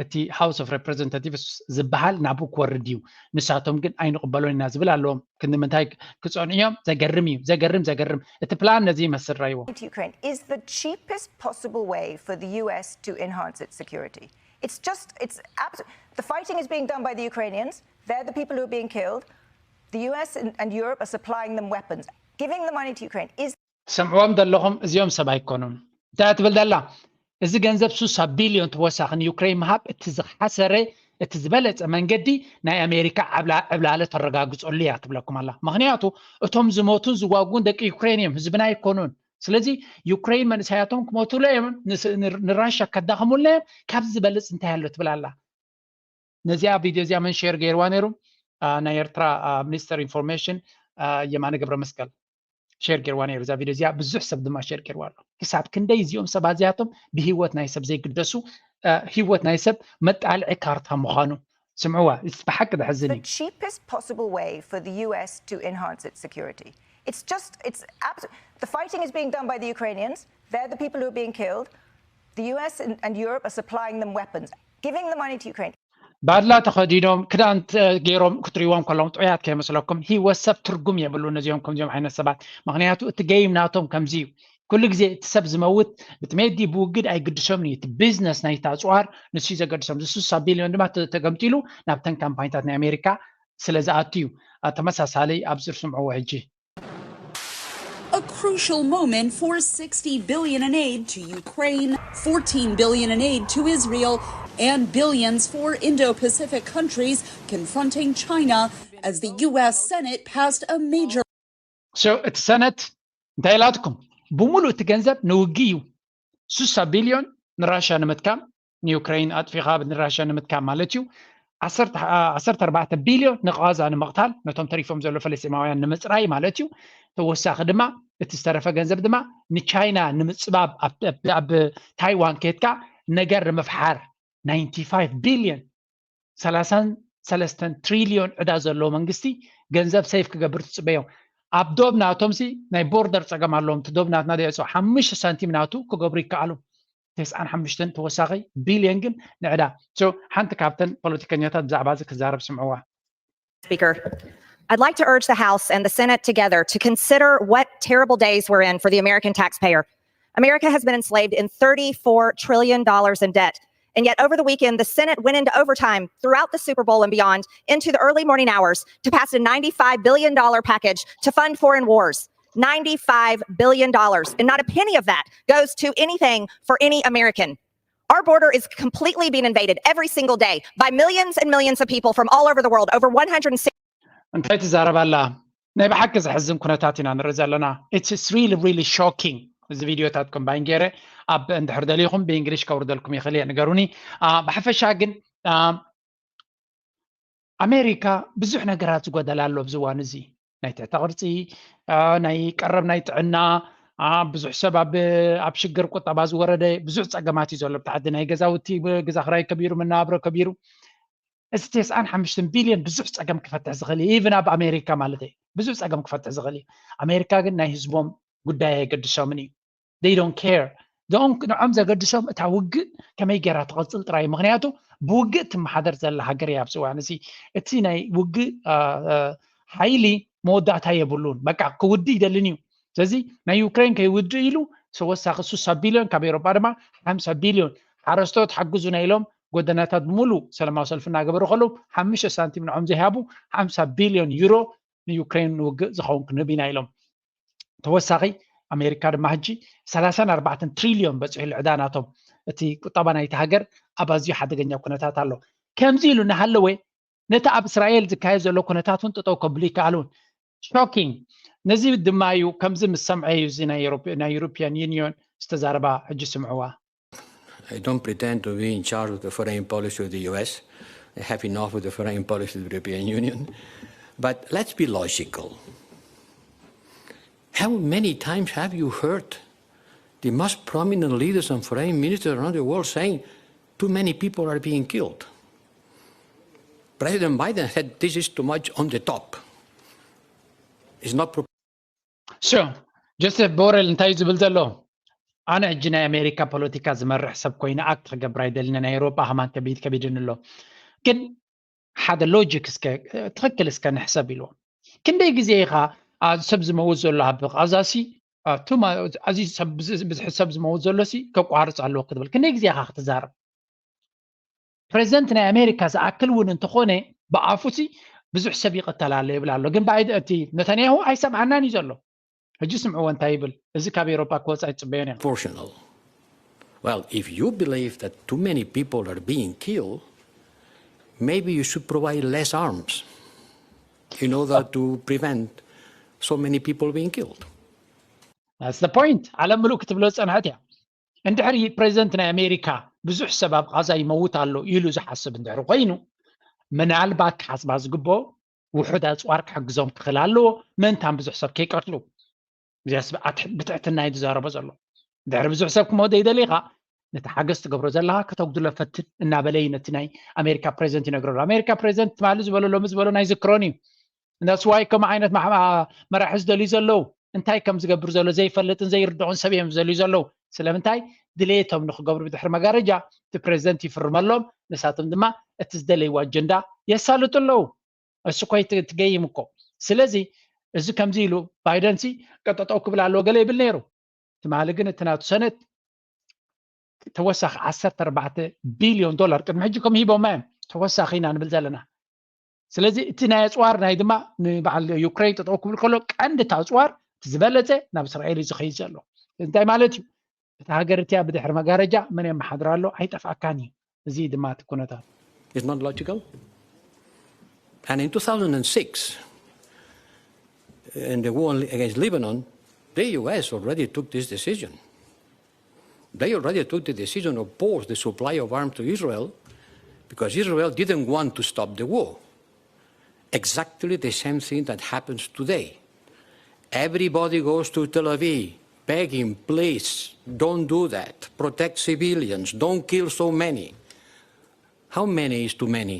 እቲ House of Representatives ዝበሃል ናብኡ ክወርድ እዩ። ንሳቶም ግን ኣይንቕበሎን ኢና ዝብል ኣለዎም። ክንዲ ምንታይ ክጸንዑ እዮም? ዘገርም እዩ። ዘገርም ዘገርም። እቲ ፕላን ነዚ ይመስል ራይዎ። to Ukraine is the cheapest possible way for the U S to enhance its security. It's just, it's abs- the fighting is being done by the Ukrainians. They're the people who are being killed. The U S and, and Europe are supplying them weapons. Giving the money to Ukraine is ትሰምዕዎም ዘለኹም እዚኦም ሰብ ኣይኮኑን። እንታይ ትብል ዘላ? እዚ ገንዘብ ሱሳ ቢልዮን ተወሳኺ ንዩክሬን ምሃብ እቲ ዝሓሰረ እቲ ዝበለፀ መንገዲ ናይ ኣሜሪካ ዕብላ- ዕብላለ ተረጋግፀሉ እያ ትብለኩም ኣላ። ምክንያቱ እቶም ዝሞቱን ዝዋጉን ደቂ ዩክሬን እዮም፣ ህዝብና ኣይኮኑን። ስለዚ ዩክሬን መንእሰያቶም ክሞቱሉ እዮም፣ ንስ- ንር- ንራሻ ከዳኸሙልና እዮም። ካብዚ ዝበልፅ እንታይ ኣሎ ትብል ኣላ። ነዚኣ ቪድዮ እዚኣ መን ሼር ገይርዋ ነይሩ? አ፣ ናይ ኤርትራ አ፣ ሚኒስተር ኢንፎርሜሽን አ፣ የማነ ገብረ መስቀል ሼር ገይርዋ ነይሩ። እዛ ቪድዮ እዚኣ ብዙሕ ሰብ ድማ ሼር ገይርዋ ኣሎ። ክሳብ ክንደይ እዚኦም ሰባት እዚኣቶም ብህይወት ናይ ሰብ ዘይግደሱ፣ አ፣ ህይወት ናይ ሰብ መጣልዒ ካርታ ምዃኑ ስምዕዋ። It's ብሓቂ ዘሕዝን the እዩ። Cheapest possible way for the U S to enhance its security. It's just, it's abs- the fighting is being done by the Ukrainians. They're the people who are being killed. The U S and, and Europe are supplying them weapons, giving the money to Ukraine. ባድላ ተኸዲኖም ክዳን ተ- ገይሮም ክትሪዎም ከለዎም ጥዑያት ከይመስለኩም። ህይወት ሰብ ትርጉም የብሉ ነዚኦም ከምዚኦም ዓይነት ሰባት። ምክንያቱ እቲ ገይም ናቶም ከምዚ እዩ። ኩሉ ግዜ እቲ ሰብ ዝመውት ብትሜዲ ብውግድ ኣይግድሶምን እዩ። እቲ ቢዝነስ ናይቲ ኣፅዋር ንሱ እዩ ዘገድሶም። እዚ ሱሳ ቢልዮን ድማ ተ- ተገምጢሉ ናብተን ካምፓኒታት ናይ ኣሜሪካ ስለ ዝኣቱ እዩ። አ፣ ተመሳሳሊ ኣብዚ ስምዕዎ ሕጂ። A crucial moment for sixty billion in aid to Ukraine, fourteen billion in aid to Israel, and billions for Indo-Pacific countries confronting China as the U S Senate passed a major So እቲ ሰነት እንታይ ኢላትኩም? ብሙሉእ እቲ ገንዘብ ንውግእ እዩ። ሱሳ ቢልዮን ንራሽያ ንምጥቃም፣ ንዩክሬን ኣጥፊኻ ንራሽያ ንምጥቃም ማለት እዩ። ዓሰርተ ኣርባዕተ ቢልዮን ንቓዛ ንምቕታል፣ ነቶም ተሪፎም ዘለዉ ፈለስጢማውያን ንምፅራይ ማለት እዩ። ተወሳኺ ድማ እቲ ዝተረፈ ገንዘብ ድማ ንቻይና ንምፅባብ ኣብ- ኣብ- ኣብ ታይዋን ከድካ ነገር ንምፍሓር ናይንቲ ፋይቭ ቢልዮን ሰላሳን ሰለስተን ትሪልዮን ዕዳ ዘለዎ መንግስቲ ገንዘብ ሴፍ ክገብር ትፅበዮም። ኣብ ዶብ ናቶም ሲ ናይ ቦርደር ፀገም ኣለዎም። እቲ ዶብ ናትና ደየፆ ሓሙሽተ ሳንቲም ናቱ ክገብሩ ይከኣሉ። ተስዓን ሓሙሽተን ተወሳኺ ቢልዮን ግን ንዕዳ። So ሓንቲ ካብተን ፖለቲከኛታት ብዛዕባ እዚ ክዛረብ ስምዕዋ። Speaker, I'd like to urge the House and the Senate together to consider what terrible days we're in for the American taxpayer. America has been enslaved in thirty-four trillion dollars in debt. And yet, over the weekend, the Senate went into overtime throughout the Super Bowl and beyond into the early morning hours to pass a ninety-five billion dollar package to fund foreign wars. Ninety-five billion dollars. And not a penny of that goes to anything for any American. Our border is completely being invaded every single day by millions and millions of people from all over the world. Over one hundred sixty እንታይ ትዛረብ ኣላ? ናይ ብሓቂ ዘሕዝን ኩነታት ኢና ንርኢ ዘለና። It's really really shocking። እዚ ቪድዮታት ኮምባይን ገይረ ኣብ እንድሕር ደሊኹም ብእንግሊሽ ከውርደልኩም ይኽእል እየ፣ ንገሩኒ። አ፣ ብሓፈሻ ግን አ፣ ኣሜሪካ ብዙሕ ነገራት ዝጎደላ ኣሎ ኣብዚ እዋን እዚ። ናይ ትሕተ ቅርፂ፣ አ፣ ናይ ቀረብ ናይ ጥዕና፣ አ፣ ብዙሕ ሰብ ኣብ ኣብ ሽግር ቁጠባ ዝወረደ ብዙሕ ፀገማት እዩ ዘሎ። ብታሕቲ ናይ ገዛውቲ፣ ገዛ ክራይ ከቢሩ፣ መነባብሮ ከቢሩ። እዚ ተስዓን ሓሙሽተን ቢልዮን ብዙሕ ፀገም ክፈትሕ ዝኽእል እዩ። ኢቭን ኣብ ኣሜሪካ ማለት እዩ ብዙሕ ፀገም ክፈትሕ ዝኽእል እዩ። ኣሜሪካ ግን ናይ ህዝቦም ጉዳይ ኣይገድሶምን እዩ። They don't care። ንዖም ዘገድሶም እታ ውግእ ከመይ ገይራ ትቐፅል ጥራይ እዩ። ምክንያቱ ብውግእ ትመሓደር ዘላ ሃገር እያ ኣብዚ እዋን እዚ። እቲ ናይ ውግእ ሓይሊ መወዳእታ የብሉን። በቃ ክውድእ ይደልን እዩ። ስለዚ ናይ ዩክሬን ከይውድእ ኢሉ ተወሳኺ ሱሳ ቢልዮን ካብ ኤውሮጳ ድማ ሓምሳ ቢልዮን ሓረስቶት ሓግዙና ኢሎም ጎደናታት ብምሉእ ሰላማዊ ሰልፊ እናገበሩ ከለዉ ሓሙሽተ ሳንቲም ንዖም ዘይሃቡ ሓምሳ ቢልዮን ዩሮ ንዩክሬን ንውግእ ዝኸውን ክንህብ ኢና ኢሎም። ተወሳኺ ኣሜሪካ ድማ ሕጂ ሰላሳን ኣርባዕተን ትሪልዮን በፂሑ ልዕዳ ናቶም። እቲ ቁጠባ ናይቲ ሃገር ኣብ ኣዝዩ ሓደገኛ ኩነታት ኣሎ። ከምዚ ኢሉ እናሃለወ ነቲ ኣብ እስራኤል ዝካየድ ዘሎ ኩነታት እውን ጠጠው ከብሉ ይከኣሉን። ሾኪንግ። ነዚ ድማ እዩ ከምዚ ምስ ሰምዐ እዩ እዚ ናይ ዩሮፒያን ዩኒዮን ዝተዛረባ። ሕጂ ስምዕዋ። I don't pretend to be in charge of the foreign policy of the U S. I have enough with the foreign policy of the European Union. But let's be logical. How many times have you heard the most prominent leaders and foreign ministers around the world saying, "Too many people are being killed"? President Biden said, "This is too much on the top. It's not." ጆሴፍ ቦረል እንታይ ዝብል ዘሎ? ኣነ ሕጂ ናይ ኣሜሪካ ፖለቲካ ዝመርሕ ሰብ ኮይነ ኣክ ክገብር ኣይደልን። ናይ ኤውሮጳ ከማን ከቢድ ከቢድን ኣሎ። ግን ሓደ ሎጂክ እስከ ትኽክል እስከ ንሕሰብ ኢልዎ። ክንደይ ግዜ ኢኻ ሰብ ዝመውት ዘሎ ኣብ ቃዛሲ ኣዝዩ ብዝሒ ሰብ ዝመውት ዘሎሲ ከቋርፅ ኣለዎ ክትብል ክንደይ ግዜ ኢኻ ክትዛረብ? ፕሬዚደንት ናይ ኣሜሪካ ዝኣክል እውን እንተኾነ ብኣፉሲ ብዙሕ ሰብ ይቕተል ኣሎ ይብል ኣሎ። ግን እቲ ነታንያሁ ኣይሰምዓናን እዩ ዘሎ። ሕጂ ስምዕዎ እንታይ ይብል። እዚ ካብ ኤውሮጳ ክወፅእ ኣይፅበዮን እያ። Proportional. Well, if you believe that too many people are being killed, maybe you should provide less arms in order to prevent so many people being killed. That's the point. ዓለም ምሉእ ክትብሎ ዝፀንሐት እያ። እንድሕሪ ፕሬዚደንት ናይ ኣሜሪካ ብዙሕ ሰብ ኣብ ቃዛ ይመውት ኣሎ ኢሉ ዝሓስብ እንድሕሪ ኮይኑ ምናልባት ክሓስባ ዝግብኦ ውሑድ ኣፅዋር ክሕግዞም ክኽእል ኣለዎ ምእንታን ብዙሕ ሰብ ከይቀትሉ። እዚኣስ ብትሕትና እዩ ዝዛረቦ ዘሎ። ድሕሪ ብዙሕ ሰብ ክመውት ዘይደሊኻ ነቲ ሓገዝ ትገብሮ ዘለኻ ከተጉድሎ ፈትን እናበለ እዩ ነቲ ናይ ኣሜሪካ ፕሬዚደንት ይነግረሉ። ኣሜሪካ ፕሬዚደንት ትማሊ ዝበሎ ሎሚ ዝበሎ ናይ ዝክሮን እዩ። That's why ከምኡ ዓይነት መራሒ ዝደልዩ ዘለዉ እንታይ ከም ዝገብር ዘሎ ዘይፈልጥን ዘይርድዑን ሰብ እዮም ዝደልዩ ዘለዉ። ስለምንታይ ድሌቶም ንክገብሩ ብድሕሪ መጋረጃ እቲ ፕሬዚደንት ይፍርመሎም፣ ንሳቶም ድማ እቲ ዝደለይዎ ኣጀንዳ የሳልጡ ኣለዉ። እሱ ኮይ ትገይም እኮ። ስለዚ እዚ ከምዚ ኢሉ ባይደን ሲ ቀጠጠው ክብል ኣለዎ ገለ ይብል ነይሩ። ትማሊ ግን እቲ ናቱ ሰነት ተወሳኺ ዓሰርተ ኣርባዕተ ቢልዮን ዶላር ቅድሚ ሕጂ ከም ሂቦማ እዮም ተወሳኺ ኢና ንብል ዘለና። ስለዚ እቲ ናይ ኣፅዋር ናይ ድማ ንበዓል ዩክሬን ጠጠው ክብል ከሎ ቀንዲ እቲ ኣፅዋር ዝበለፀ ናብ እስራኤል እዩ ዝኸይድ ዘሎ። እንታይ ማለት እዩ? እታ ሃገር እቲኣ ብድሕሪ መጋረጃ መን የመሓድራ ኣሎ ኣይጠፍኣካን እዩ። እዚ ድማ እቲ ኩነታት It's not logical. And in two thousand six, in the war against Lebanon, the U S already took this decision. They already took the decision to pause the supply of arms to Israel because Israel didn't want to stop the war. Exactly the same thing that happens today. Everybody goes to Tel Aviv begging, "Please, don't do that. Protect civilians. Don't kill so many." How many is too many?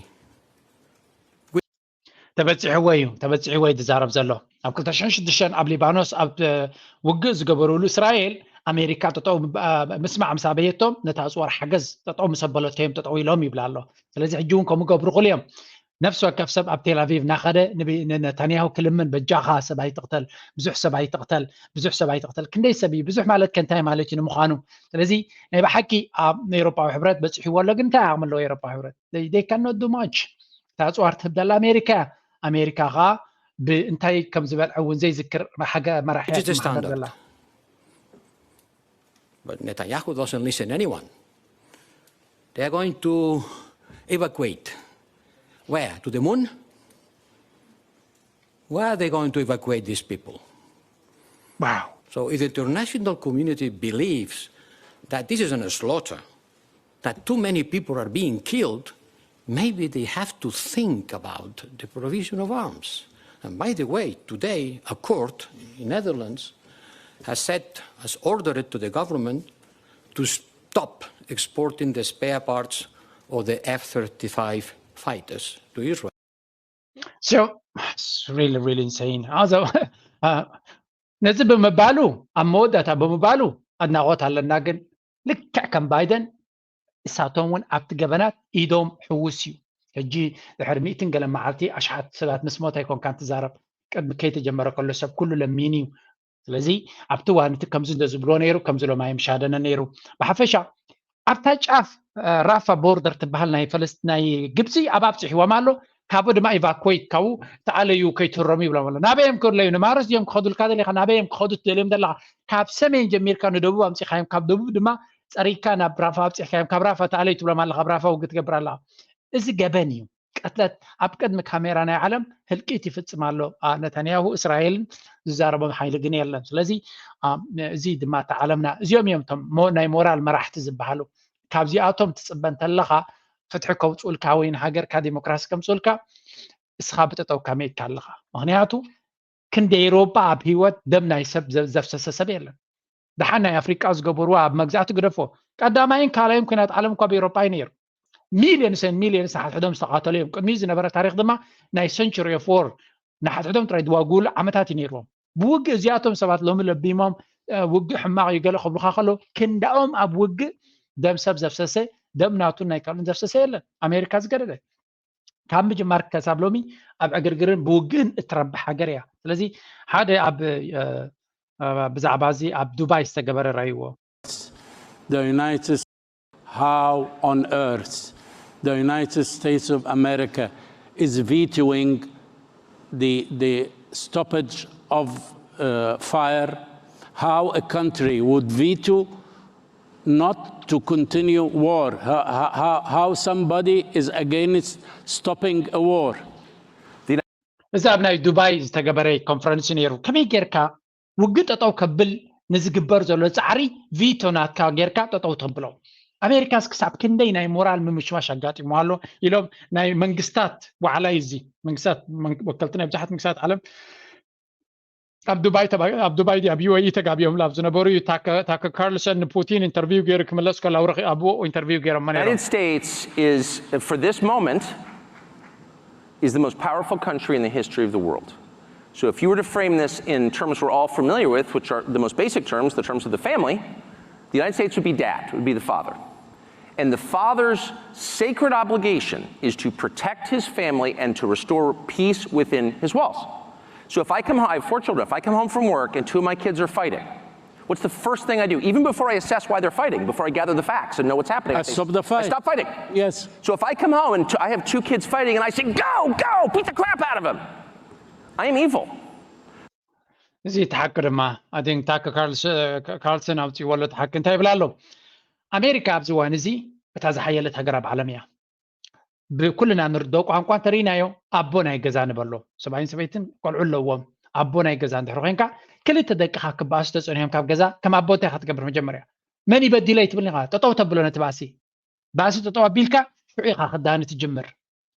ተበፂሕዎ እዩ ተበፂሕዎ እዩ ዝዛረብ ዘሎ። ኣብ ክልተ ሽሕን ሽዱሽተን ኣብ ሊባኖስ ኣብ ውግእ ዝገበሩሉ እስራኤል ኣሜሪካ ጠጠው ምስማዕ ምስ ኣበየቶም ነቲ ኣፅዋር ሓገዝ ጠጠው ምስ ኣበለቶ እዮም ጠጠው ኢሎም ይብላ ኣሎ። ስለዚ ሕጂ እውን ከምኡ ገብሩ ክሉ እዮም። ነፍሲ ወከፍ ሰብ ኣብ ቴል ኣቪቭ እናኸደ ነታንያሁ ክልምን በጃኻ ሰብ ኣይትቕተል፣ ብዙሕ ሰብ ኣይትቕተል፣ ብዙሕ ሰብ ኣይትቕተል። ክንደይ ሰብ እዩ ብዙሕ ማለት ከ እንታይ ማለት እዩ ንምዃኑ? ስለዚ ናይ ብሓቂ ኣብ ኤውሮጳዊ ሕብረት በፂሕዎ ኣሎ። ግን እንታይ ዓቕሚ ኣለዎ ኤውሮጳዊ ሕብረት? They cannot do much። እታ ኣፅዋር ትህብ ዘላ ኣሜሪካ እያ። ኣሜሪካ ከዓ ብእንታይ ከም ዝበልዐ እውን ዘይዝክር መራሒ እያ ትመሓደር ዘላ። But Netanyahu doesn't listen anyone. They are going to evacuate. Where? To the moon? Where are they going to evacuate these people? Wow. So if the international community believes that this is a slaughter, that too many people are being killed, maybe they have to think about the provision of arms. And by the way, today a court in Netherlands has said, has ordered to the government to stop exporting the spare parts of the F thirty-five fighters to Israel. So it's really, really insane. Also, ነዚ ብምባሉ ኣብ መወዳእታ ብምባሉ ኣድናቆት ኣለና። ግን ልክዕ ከም ባይደን እሳቶም እውን ኣብቲ ገበናት ኢዶም ሕውስ እዩ። ሕጂ ድሕሪ ሚእትን ገለ መዓልቲ ኣሽሓት ሰባት ምስ ሞት ኣይኮንካን ትዛረብ። ቅድሚ ከይተጀመረ ከሎ ሰብ ኩሉ ለሚን እዩ። ስለዚ ኣብቲ እዋን እቲ ከምዚ እንደ ዝብሎ ነይሩ ከምዚ ሎም ኣይምሻደነ ነይሩ። ብሓፈሻ ኣብታ ጫፍ ራፋ ቦርደር ትበሃል ናይ ፈለስት ናይ ግብፂ ኣብ ኣብፅሕዎም ኣሎ። ካብኡ ድማ ኢቫኩዌት ካብኡ ተኣለዩ ከይትህረሙ ይብሎም ኣሎ። ናበይ እዮም ክለዩ? ንማርስ ድዮም ክኸዱልካ ደሊኻ? ናበይ እዮም ክኸዱ ትደልዮም ዘለኻ? ካብ ሰሜን ጀሚርካ ንደቡብ ኣምፂኻዮም፣ ካብ ደቡብ ድማ ፀሪግካ ናብ ራፋ ኣብፂሕካዮም፣ ካብ ራፋ ተኣለዩ ትብሎም ኣለኻ፣ ኣብ ራፋ ውግእ ትገብር ኣለኻ። እዚ ገበን እዩ። ቅትለት ኣብ ቅድሚ ካሜራ ናይ ዓለም ህልቂት ይፍፅም ኣሎ። ነታንያሁ እስራኤልን ዝዛረቦም ሓይሊ ግን የለን። ስለዚ እዚ ድማ እታ ዓለምና እዚኦም እዮም እቶም ናይ ሞራል መራሕቲ ዝበሃሉ። ካብዚኣቶም ትፅበ እንተለኻ ፍትሒ ከውፅኡልካ ወይ ንሃገርካ ዲሞክራሲ ከምፅኡልካ እስኻ ብጠጠውካ መይትካ ኣለኻ። ምክንያቱ ክንዲ ኤሮፓ ኣብ ህይወት ደም ናይ ሰብ ዘፍሰሰ ሰብ የለን። ደሓን ናይ ኣፍሪቃ ዝገበርዋ ኣብ መግዛእቲ ግደፎ፣ ቀዳማይን ካልኣይን ኩናት ዓለም እኳ ኣብ ኤሮፓ እዩ ነይሩ። ሚልዮንስ ሚልዮንስ ንሓድሕዶም ዝተቃተሉ እዮም። ቅድሚ ዝነበረ ታሪክ ድማ ናይ ሰንቸሪ ኦፍ ዎር ንሓድሕዶም ጥራይ ዝዋግኡሉ ዓመታት እዩ ነይርዎም። ብውግእ እዚኣቶም ሰባት ሎሚ ለቢሞም ውግእ ሕማቕ እዩ ገለ ክብሉካ ከለዉ ክንዳኦም ኣብ ውግእ ደም ሰብ ዘፍሰሰ ደም ናቱን ናይ ካልኡን ዘፍሰሰ የለን። ኣሜሪካ ዝገደደ ካብ ምጅማር ክሳብ ሎሚ ኣብ ዕግርግርን ብውግእን እትረብሕ ሃገር እያ። ስለዚ ሓደ ኣብ ብዛዕባ እዚ ኣብ ዱባይ ዝተገበረ ራይዎ The United how on earth the United States of America is vetoing the, the stoppage of uh, fire, how a country would veto not to continue war, how, how, how somebody is against stopping a war. እዚ ኣብ ናይ ዱባይ ዝተገበረ ኮንፈረንስ ነይሩ። ከመይ ጌርካ ውግእ ጠጠው ከብል ንዝግበር ዘሎ ፃዕሪ ቪቶ ናትካ ጌርካ ጠጠው ተብሎ? ኣሜሪካስ ክሳብ ክንደይ ናይ ሞራል ምምሽማሽ ኣጋጢሞ ኣሎ ኢሎም ናይ መንግስታት ዋዕላ እዩ እዚ። መንግስታት ወከልቲ ናይ ብዙሓት መንግስታት ዓለም ኣብ ዱባይ ኣብ ዱባይ ኣብ ዩ ኤ ኢ ተጋቢዮምሉ ኣብ ዝነበሩ እዩ። ታከ ካርልሰን ንፑቲን ኢንተርቪው ገይሩ ክምለስ ከሎ ኣብ ኢንተርቪው ገይሮም ነይሮም። United States is for this moment is the most powerful country in the history of the world. So if you were to frame this in terms we're all familiar with, which are the most basic terms, the terms of the family, the United States would be dad, it would be the father. And the father's sacred obligation is to protect his family and to restore peace within his walls. So if I come home, I have four children, if I come home from work and two of my kids are fighting, what's the first thing I do? Even before I assess why they're fighting, before I gather the facts and know what's happening, I, stop the fight. I stop fighting. Yes. So if I come home and I have two kids fighting and I say, go, go, beat the crap out of him, I am evil. እዚ እቲ ሓቂ ድማ ኣይ ቲንክ ታከ ካርልሰን ኣውፅእዎ ኣሎ። እቲ ሓቂ እንታይ ይብል ኣሎ? ኣሜሪካ ኣብዚ እዋን እዚ እታ ዝሓየለት ሃገር ኣብ ዓለም እያ። ብኩልና ንርድኦ ቋንቋ እንተርኢናዮ ኣቦ ናይ ገዛ ንበሎ። ሰብኣይን ሰበይትን ቆልዑ ኣለዎም። ኣቦ ናይ ገዛ እንድሕር ኮይንካ ክልተ ደቅኻ ክበኣሱ ተፀኒሖም ካብ ገዛ ከም ኣቦ እንታይ ኢኻ ትገብር? መጀመርያ መን ይበዲለይ ትብል ኢኻ? ጠጠው ተብሎ ነቲ ባእሲ። ባእሲ ጠጠው ኣቢልካ ሽዑ ኢኻ ክዳኒ ትጅምር።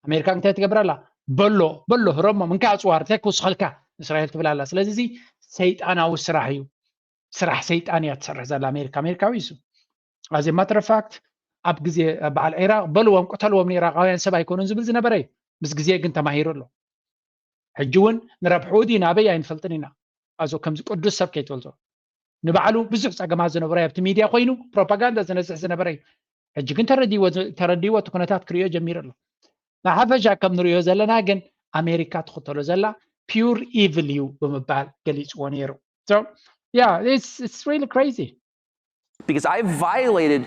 ኣሜሪካ እንታይ ትገብር ኣላ? በሎ በሎ ህረሞም እንካ ኣፅዋር እንታይ ክውስኸልካ እስራኤል ትብል ኣላ። ስለዚ እዚ ሰይጣናዊ ስራሕ እዩ። ስራሕ ሰይጣን እያ ትሰርሕ ዘላ ኣሜሪካ። ኣሜሪካዊ እዩ። As a matter of fact ኣብ ግዜ በዓል ዒራቕ በልዎም ቅተልዎም ንኢራቃውያን ሰብ ኣይኮኑን ዝብል ዝነበረ እዩ። ምስ ግዜ ግን ተማሂሩ ኣሎ። ሕጂ እውን ንረብሕኡ ድዩ ናበይ ኣይንፈልጥን ኢና። ኣዞ ከምዚ ቅዱስ ሰብ ከይትበልጾ። ንባዕሉ ብዙሕ ጸገማት ዝነበረ ኣብቲ ሚድያ ኮይኑ ፕሮፓጋንዳ ዝነዝሕ ዝነበረ እዩ። ሕጂ ግን ተረዲዎ ተረዲዎ እቲ ኩነታት ክሪኦ ጀሚሩ ኣሎ። ብሓፈሻ ከም ንሪኦ ዘለና ግን ኣሜሪካ ትኽተሎ ዘላ pure evil እዩ ብምባል ገሊፅዎ ነይሩ። So yeah, it's it's really crazy. Because I violated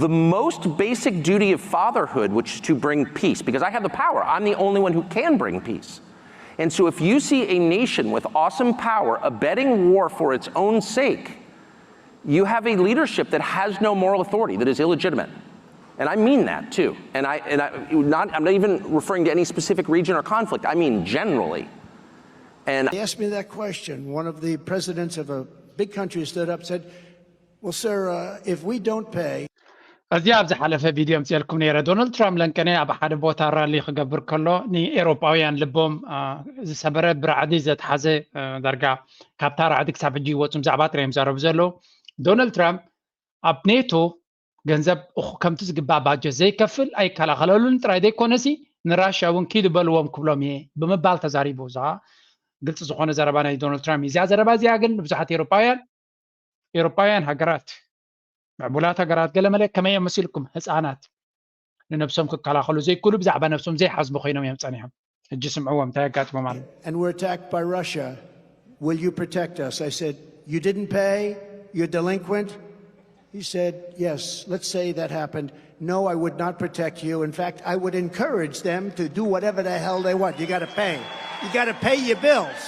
the most basic duty of fatherhood, which is to bring peace, because I have the power. I'm the only one who can bring peace. And so if you see a nation with awesome power abetting war for its own sake, you have a leadership that has no moral authority, that is illegitimate. And I mean that too. And I and I not I'm not even referring to any specific region or conflict. I mean generally. And they asked me that question. One of the presidents of a big country stood up and said, Well, sir, uh, if we don't pay, እዚ ኣብ ዝሓለፈ ቪድዮ ምፅኤልኩም ነይረ። ዶናልድ ትራምፕ ለንቀነ ኣብ ሓደ ቦታ ራሊ ክገብር ከሎ ንኤሮፓውያን ልቦም ዝሰበረ ብራዕዲ ዘትሓዘ ዳርጋ ካብታ ራዕዲ ክሳብ ሕጂ ይወፁ ብዛዕባ ጥራይ እዮም ዘረቡ ዘለዉ። ዶናልድ ትራምፕ ኣብ ኔቶ ገንዘብ ከምቲ ዝግባእ ባጀት ዘይከፍል ኣይከላኸለሉን ጥራይ ዘይኮነሲ ንራሽያ እውን ኪዱ በልዎም ክብሎም እየ ብምባል ተዛሪቡ። እዛ ግልፂ ዝኾነ ዘረባ ናይ ዶናልድ ትራምፕ እዚኣ ዘረባ እዚኣ ግን ንብዙሓት ኤሮፓውያን ኤሮፓውያን ሃገራት ምዕቡላት ሃገራት ገለመለ ከመይ እዮም መሲልኩም ህፃናት ንነብሶም ክከላኸሉ ዘይክእሉ ብዛዕባ ነብሶም ዘይሓስቡ ኮይኖም እዮም ፀኒሖም። ሕጂ ስምዕዎም እንታይ የጋጥሞም ኣሎ። And we're attacked by Russia. Will you protect us? I said, you didn't pay, you're delinquent. He said, "Yes, let's say that happened. No, I would not protect you. In fact, I would encourage them to do whatever the hell they want. You got to pay. You got to pay your bills."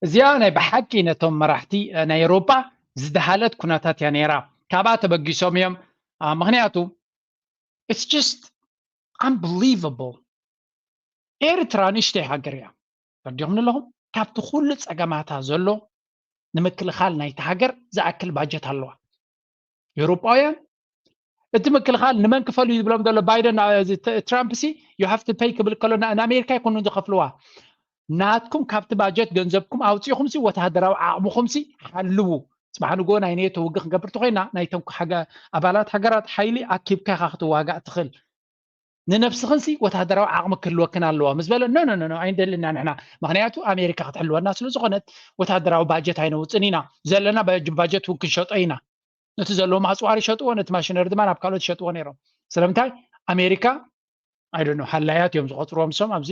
እዚኣ ናይ ብሓቂ ነቶም መራሕቲ ናይ ኤሮጳ ዝደሃለት ኩነታት እያ ነይራ። ካብኣ ተበጊሶም እዮም። ምክንያቱ it's just unbelievable። ኤርትራ ንእሽተይ ሃገር እያ። ተረዲኹም ኣለኹም? ካብቲ ኩሉ ጸገማታ ዘሎ ንምክልኻል ናይቲ ሃገር ዝኣክል ባጀት ኣለዋ። ኤውሮጳውያን እቲ ምክልኻል ንመን ክፈሉ እዩ ዝብሎም ዘሎ ባይደን፣ ትራምፕ ሲ you have to pay ክብል ከሎ ንኣሜሪካ ይኮኑ ዝኸፍልዋ። ናትኩም ካብቲ ባጀት ገንዘብኩም ኣውፂኹም ሲ ወተሃደራዊ ዓቕምኹም ሲ ሓልዉ። ፅባሕ ንጎ ናይ ኔቶ ውግእ ክንገብር ተኮይና ናይቶም ኣባላት ሃገራት ሓይሊ ኣኪብካ ኢኻ ክትዋጋእ ትኽእል። ንነብስኽን ሲ ወተሃደራዊ ዓቕሚ ክህልወክን ኣለዋ ምስ በለ ኖ ኖ ኖ ኣይንደልና ንሕና፣ ምክንያቱ ኣሜሪካ ክትሕልወና ስለ ዝኾነት ወተሃደራዊ ባጀት ኣይነውፅን ኢና፣ ዘለና ባጀት እውን ክንሸጦ ኢና። ነቲ ዘለዎም ኣፅዋር ይሸጥዎ፣ ነቲ ማሽነሪ ድማ ናብ ካልኦት ይሸጥዎ ነይሮም። ስለምንታይ? ኣሜሪካ ኣይደኖ ሃላያት እዮም ዝቆፅርዎም። ሶም ኣብዚ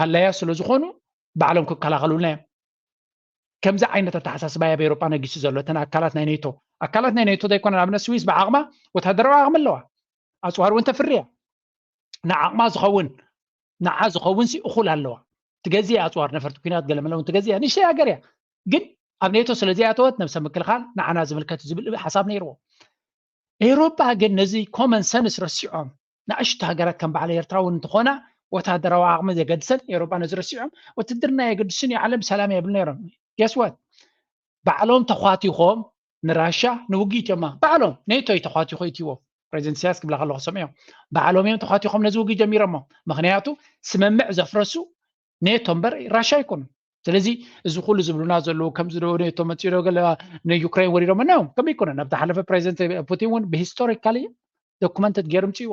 ሃላያት ስለ ዝኾኑ ባዕሎም ክከላኸሉልና እዮም። ከምዚ ዓይነት ኣተሓሳስባ ኣብ ኤሮጳ ነጊሱ ዘሎ እተን ኣካላት ናይ ኔቶ ኣካላት ናይ ኔቶ ዘይኮነ ንኣብነት ስዊስ ብዓቕማ ወታደራዊ ዓቕሚ ኣለዋ። ኣፅዋር እውን ተፍርያ። ንዓቕማ ዝኸውን ንዓ ዝኸውን ሲ እኹል ኣለዋ። ትገዝእ ኣፅዋር ነፈርቲ ኩናት ገለመለ እውን ትገዝእ ንእሽተይ ሃገር እያ። ግን ኣብ ኔቶ ስለ ዘይኣተወት ነብሰ ምክልኻል ንዓና ዝምልከት ዝብል ሓሳብ ነይርዎ። ኤውሮጳ ግን ነዚ ኮመን ሰንስ ረሲዖም ንኣሽቱ ሃገራት ከም በዓል ኤርትራ እውን እንተኾና ወታደራዊ ዓቕሚ ዘገድሰን ኤውሮጳ ነዚ ረሲዖም ውትድርና የገድስን እዩ ዓለም ሰላም የብል ነይሮም። Guess what? ባዕሎም ተኳቲኾም ንራሻ ንውግእ ኢትዮማ ባዕሎም ኔቶ እዩ ተኳቲኾ ኢትዎ ፕሬዚደንት ኢሳያስ ክብላ ከለኹ ሰምዕዮም ባዕሎም እዮም ተኳቲኾም ነዚ ውግእ ጀሚሮሞ። ምክንያቱ ስምምዕ ዘፍረሱ ኔቶ እምበር ራሻ ኣይኮኑን። ስለዚ እዚ ኩሉ ዝብሉና ዘለዉ ከምዚ ዶ ኔቶ መፂኡ ዶ ገለ ንዩክሬን ወሪዶም ነው ከም ይኮነ ናብ ዝሓለፈ ፕሬዚደንት ፑቲን እውን ብሂስቶሪካሊ ዶኩመንትድ ገይሩ ምፅእዎ።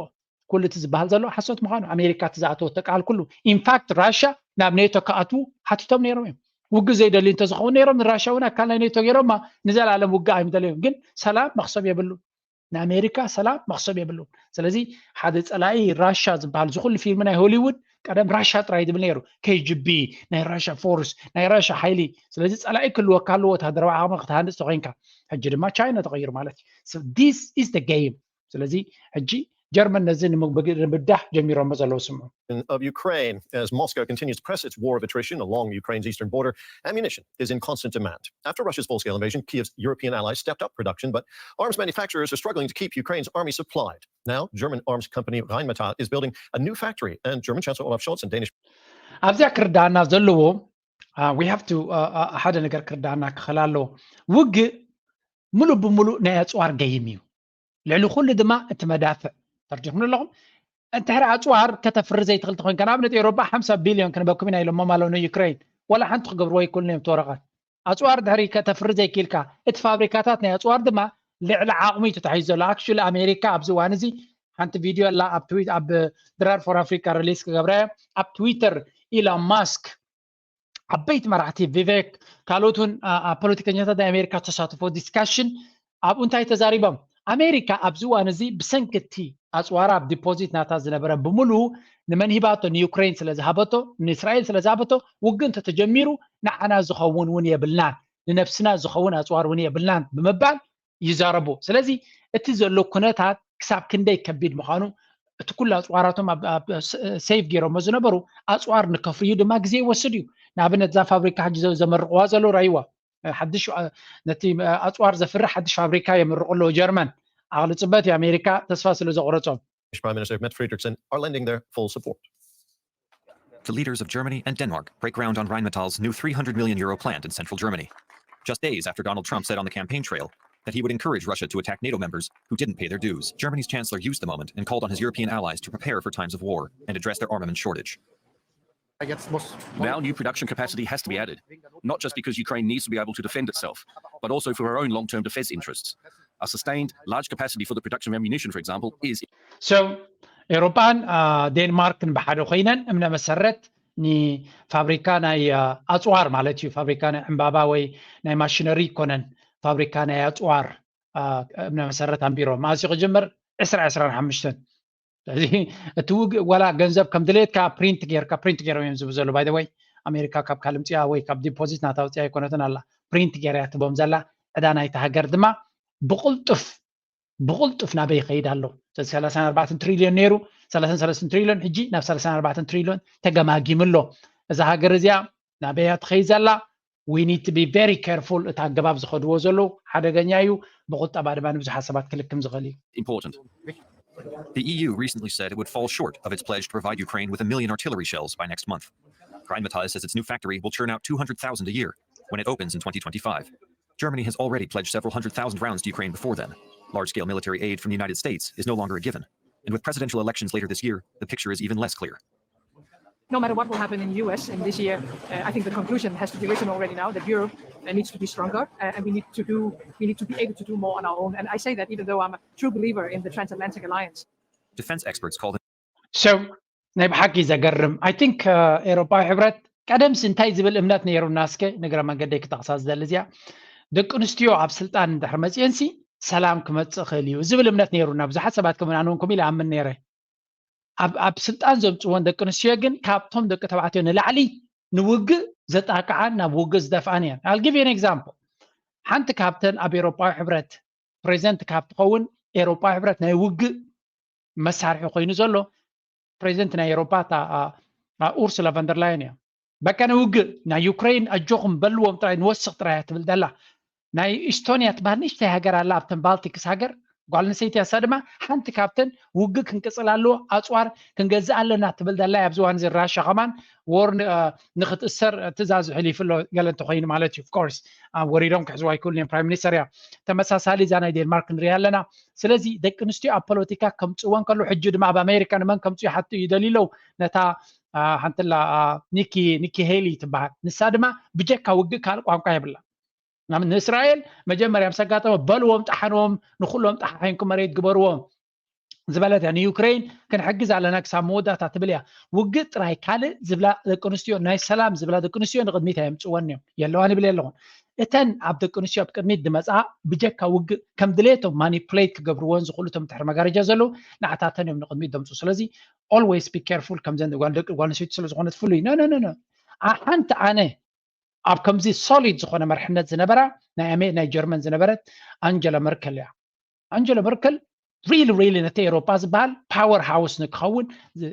ኩሉ እቲ ዝበሃል ዘሎ ሓሶት ምዃኑ ኣሜሪካ እቲ ዝኣተወቶ ቃል ኩሉ ኢንፋክት ራሻ ናብ ኔቶ ክኣትዉ ሓቲቶም ነይሮም እዮም። ውግእ ዘይደልዩ እንተዝኸውን ነይሮም ንራሻ እውን ኣካል ናይ ኔቶ ገይሮማ ንዘለኣለም ውግእ ኣይምደለዮም። ግን ሰላም መክሰብ የብሉ ንኣሜሪካ ሰላም መክሰብ የብሉ። ስለዚ ሓደ ፀላኢ ራሻ ዝበሃል ዝኩሉ ፊልም ናይ ሆሊውድ ቀደም ራሻ ጥራይ ዝብል ነይሩ። ኬጂቢ ናይ ራሻ ፎርስ ናይ ራሻ ሓይሊ። ስለዚ ፀላኢ ክህልወካ ኣለዎ ወታደራዊ ዓቕሚ ክትሃንፅ ተኮይንካ። ሕጂ ድማ ቻይና ተቐይሩ ማለት እዩ። This is the game። ስለዚ ሕጂ ጀርመን ነዚ ንምብዳህ ጀሚሮሞ ዘለዉ ስምዑ። Of Ukraine as Moscow continues to press its war of attrition along Ukraine's eastern border. Ammunition is in constant demand. After Russia's full-scale invasion, Kiev's European allies stepped up production, but arms manufacturers are struggling to keep Ukraine's army supplied. Now, German arms company Rheinmetall is building a new factory, and German Chancellor Olaf Scholz and Danish ኣብዚኣ ክርዳእና ዘለዎ we have to ሓደ ነገር ክርዳእና ክኽእል ኣለዎ። ውግእ ሙሉእ ብሙሉእ ናይ ኣፅዋር ገይም እዩ። ልዕሊ ኩሉ ድማ እቲ መዳፍዕ ተርዲኹም ኣለኹም። እንድሕር ኣፅዋር ከተፍሪ ዘይትኽእል ተኮይንካ ንኣብነት ኤውሮጳ ሓምሳ ቢልዮን ክንበኩም ኢና ኢሎሞም ኣለዉ ንዩክሬን። ዋላ ሓንቲ ክገብርዎ ኣይክእሉን እዮም እቲ ወረቐት። ኣፅዋር ድሕሪ ከተፍሪ ዘይክኢልካ እቲ ፋብሪካታት ናይ ኣፅዋር ድማ ልዕሊ ዓቕሙ እዩ ተታሒዙ ዘሎ። ኣክቹሊ ኣሜሪካ ኣብዚ እዋን እዚ ሓንቲ ቪድዮ ኣላ ኣብ ትዊት ኣብ ድራር ፎር ኣፍሪካ ሪሊስ ክገብረ ኣብ ትዊተር ኢላን ማስክ ዓበይቲ መራሕቲ ቪቬክ ካልኦት እውን ፖለቲከኛታት ናይ ኣሜሪካ ተሳትፎ ዲስካሽን ኣብኡ እንታይ ተዛሪቦም? ኣሜሪካ ኣብዚ እዋን እዚ ብሰንኪ እቲ ኣፅዋራ ኣብ ዲፖዚት ናታ ዝነበረ ብምሉኡ ንመን ሂባቶ ንዩክሬን ስለ ዝሃበቶ ንእስራኤል ስለ ዝሃበቶ ውግእ እንተተጀሚሩ ንዓና ዝኸውን እውን የብልናን ንነብስና ዝኸውን ኣፅዋር እውን የብልናን ብምባል ይዛረቡ። ስለዚ እቲ ዘሎ ኩነታት ክሳብ ክንደይ ከቢድ ምዃኑ እቲ ኩሉ ኣፅዋራቶም ሴፍ ገይሮሞ ዝነበሩ ኣፅዋር ንከፍርዩ ድማ ግዜ ይወስድ እዩ። ንኣብነት እዛ ፋብሪካ ሕጂ ዘመርቕዋ ዘለዉ ራይዋ ሓድሽ ነቲ ኣፅዋር ዘፍርሕ ሓድሽ ፋብሪካ የምርቑ ኣለዉ ጀርመን። ዓቕሊ ፅበት እዩ ኣሜሪካ ተስፋ ስለ ዘቑረፆም። Prime Minister Mette Frederiksen are lending their full support. The leaders of Germany and Denmark break ground on Rheinmetall's new three hundred million euro plant in central Germany. Just days after Donald Trump said on the campaign trail that he would encourage Russia to attack NATO members who didn't pay their dues, Germany's chancellor used the moment and called on his European allies to prepare for times of war and address their armament shortage. Now, new production capacity has to be added, not just because Ukraine needs to be able to defend itself, but also for her own long term defense interests. A sustained, large capacity for the production of ammunition, for example, is. So, ኤውሮጳን ዴንማርክን ብሓደ ኮይነን እምነ መሰረት ንፋብሪካ ናይ ኣፅዋር ማለት እዩ። ፋብሪካ ናይ ዕምባባ ወይ ናይ ማሽነሪ ይኮነን፣ ፋብሪካ ናይ ኣፅዋር እምነ መሰረት ኣንቢሮም። መዓስ እዩ ክጅምር? ዕስራ ዕስራን ሓሙሽተን። ስለዚ እቲ ውግእ ዋላ ገንዘብ ከም ድሌትካ ፕሪንት ጌርካ ፕሪንት ጌሮም እዮም ዝብሉ ዘለዉ። By the way ኣሜሪካ ካብ ካልእ ምፅኣ ወይ ካብ ዲፖዚት ናታ ውፅኣ ኣይኮነትን ኣላ ፕሪንት ጌራ እያ ትቦም ዘላ። ዕዳ ናይቲ ሃገር ድማ ብቕልጡፍ ብቕልጡፍ ናበይ ይኸይድ ኣሎ? ሰላሳን ኣርባዕተን ትሪልዮን ነይሩ፣ ሰላሳን ሰለስተን ትሪልዮን፣ ሕጂ ናብ ሰላሳን ኣርባዕተን ትሪልዮን ተገማጊሙ ኣሎ። እዛ ሃገር እዚኣ ናበይ እያ ትኸይድ ዘላ? We need to be very careful። እቲ ኣገባብ ዝኸድዎ ዘለዉ ሓደገኛ እዩ። ብቁጠባ ድማ ንብዙሓት ሰባት ክልክም ዝኽእል እዩ። Important. The E U recently said it would fall short of its pledge to provide Ukraine with a million artillery shells by next month. Rheinmetall says its new factory will churn out two hundred thousand a year when it opens in twenty twenty-five. Germany has already pledged several hundred thousand rounds to Ukraine before then. Large scale military aid from the United States is no longer a given. And with presidential elections later this year, the picture is even less clear. No matter what will happen in the U S in this year, uh, I think the conclusion has to be written already now that Europe uh, needs to be stronger, uh, and we need to do we need to be able to do more on our own. And I say that even though I'm a true believer in the transatlantic alliance. Defense experts call him So ናይ ብሓቂ ዘገርም። I think ኤሮፓዊ ሕብረት ቀደምሲ እንታይ ዝብል እምነት ነይሩና? እስከ ንግረ መንገደይ ክጠቕሳ ዝደሊ እዚኣ፣ ደቂ ኣንስትዮ ኣብ ስልጣን እንድሕር መፅየንሲ ሰላም ክመፅእ ክእል እዩ ዝብል እምነት ነይሩና። ብዙሓት ሰባት ከምናንውንኩም ኢለ ኣምን ነይረ። ኣብ ስልጣን ዘምፅወን ደቂ ኣንስትዮ ግን ካብቶም ደቂ ተባዕትዮ ንላዕሊ ንውግእ ዘጣቅዓን ናብ ውግእ ዝደፍኣን እየን። I'll give you an example። ሓንቲ ካብተን ኣብ ኤሮፓዊ ሕብረት ፕሬዚደንት ካብ ትኸውን ኤሮፓዊ ሕብረት ናይ ውግእ መሳርሒ ኮይኑ ዘሎ ፕሬዚደንት ናይ ኤሮፓ ኡርሱላ ቫንደርላየን እያ። በቃ ንውግእ ናይ ዩክሬን ኣጆኹም በልዎም ጥራይ ንወስኽ ጥራይ እያ ትብል ዘላ። ናይ ኢስቶንያ ትበሃል ንእሽተይ ሃገር ኣላ ኣብተን ባልቲክስ ሃገር ጓል ኣንስተይቲ እያ። እሳ ድማ ሓንቲ ካብተን ውግእ ክንቅፅል ኣለዎ፣ ኣፅዋር ክንገዝእ ኣለና ትብል ዘላ እያ። ኣብዚ እዋን እዚ ራሻ ከማን ወር ንክትእሰር ትእዛዝ ሕሊፉ ኣሎ ገለ እንተኮይኑ ማለት እዩ። Of course ወሪዶም ክሕዝዋ ኣይክእሉን እዮም። ፕራይም ሚኒስተር እያ። ተመሳሳሊ እዛ ናይ ዴንማርክ ንሪኣ ኣለና። ስለዚ ደቂ ኣንስትዮ ኣብ ፖለቲካ ከምፅወን ከሎ ሕጂ ድማ ኣብ ኣሜሪካ ንመን ከምፅኡ ይሓቱ ይደልዩ ኣለዉ። ነታ ሓንትላ ኒኪ ኒኪ ሄሊ ትበሃል። ንሳ ድማ ብጀካ ውግእ ካልእ ቋንቋ የብላ። ንእስራኤል መጀመርያ ምስ ኣጋጠመ በልዎም ጠሓንዎም ንኩሎም ጠሓሒንኩም መሬት ግበርዎም ዝበለት እያ። ንዩክሬን ክንሕግዝ ኣለና ክሳብ መወዳእታ ትብል እያ። ውግእ ጥራይ ካልእ ዝብላ ደቂ ኣንስትዮ ናይ ሰላም ዝብላ ደቂ ኣንስትዮ ንቕድሚት ኣየምፅወን እዮም የለዋን ይብል ኣለኹን። እተን ኣብ ደቂ ኣንስትዮ ኣብ ቅድሚት ዝመፅኣ ብጀካ ውግእ ከም ድሌቶም ማኒፕሌት ክገብርዎን ዝኽእሉ እቶም ድሕሪ መጋረጃ ዘለዉ ንዓታተን እዮም ንቕድሚት ዘምፅኡ። ስለዚ always be careful ከምዘን ጓል ደቂ ጓል ኣንስተይቲ ስለዝኾነት ፍሉይ no no no no ሓንቲ ኣነ ኣብ ከምዚ ሶሊድ ዝኾነ መርሕነት ዝነበራ ናይ ኣሜ ናይ ጀርመን ዝነበረት ኣንጀላ መርከል እያ። ኣንጀላ መርከል ሪሊ ሪሊ ነቲ ኤሮፓ ዝበሃል ፓወር ሃውስ ንክኸውን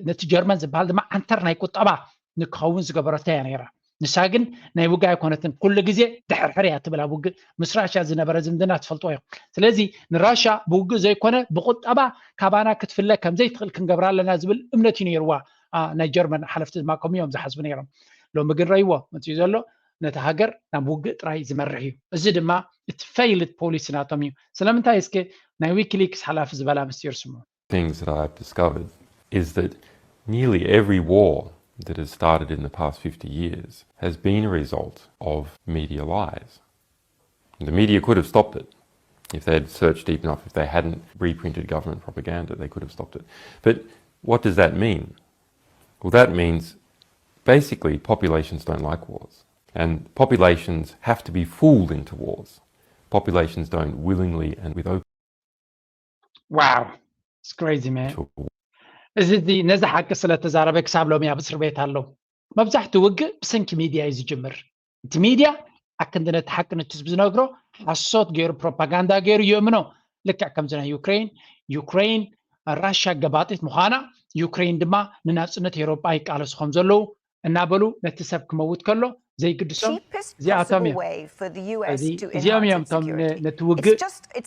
ነቲ ጀርመን ዝበሃል ድማ ዓንተር ናይ ቁጠባ ንክኸውን ዝገበረቶ እያ ነይራ። ንሳ ግን ናይ ውግእ ኣይኮነትን፣ ኩሉ ግዜ ድሕርሕር እያ ትብል ኣብ ውግእ። ምስ ራሽያ ዝነበረ ዝምድና ትፈልጥዎ ኢኹም። ስለዚ ንራሽያ ብውግእ ዘይኮነ ብቁጠባ ካባና ክትፍለ ከምዘይትኽእል ክንገብራ ኣለና ዝብል እምነት እዩ ነይርዋ ናይ ጀርመን ሓለፍቲ ድማ ከምኡ እዮም ዝሓስቡ ነይሮም። ሎሚ ግን ረይዎ መፅኡ ዘሎ ነቲ ሃገር ናብ ውግእ ጥራይ ዝመርሕ እዩ። እዚ ድማ እቲ ፌይልድ ፖሊሲ ናቶም እዩ። ስለምንታይ እስኪ ናይ ዊኪሊክስ ሓላፊ ዝበላ ምስጢር ስሙ። Things that I've discovered is that nearly every war that has started in the past fifty years has been a result of media lies. The media could have stopped it if they had searched deep enough, if they hadn't reprinted government propaganda, they could have stopped it. But what does that mean? Well, that means basically populations don't like wars, and populations have to be fooled into wars. Populations don't willingly and with open Wow, it's crazy man። እዚ ነዚ ሓቂ ስለ ተዛረበ ክሳብ ሎሚ ኣብ እስር ቤት ኣሎ። መብዛሕትኡ ውግእ ብሰንኪ ሚድያ እዩ ዝጅምር። እቲ ሚድያ ኣክንዲ ነቲ ሓቂ ነቲ ህዝቢ ዝነግሮ ሓሶት ገይሩ ፕሮፓጋንዳ ገይሩ የእምኖ። ልክዕ ከምዚ ናይ ዩክሬን ዩክሬን ራሽያ ገባጢት ምዃና ዩክሬን ድማ ንናፅነት ኤሮጳ ይቃለሱ ከም ዘለዉ እናበሉ ነቲ ሰብ ክመውት ከሎ ዘይግድሶም እዚኣቶም እዮም። እዚ እዚኦም እዮም እቶም ነቲ ውግእ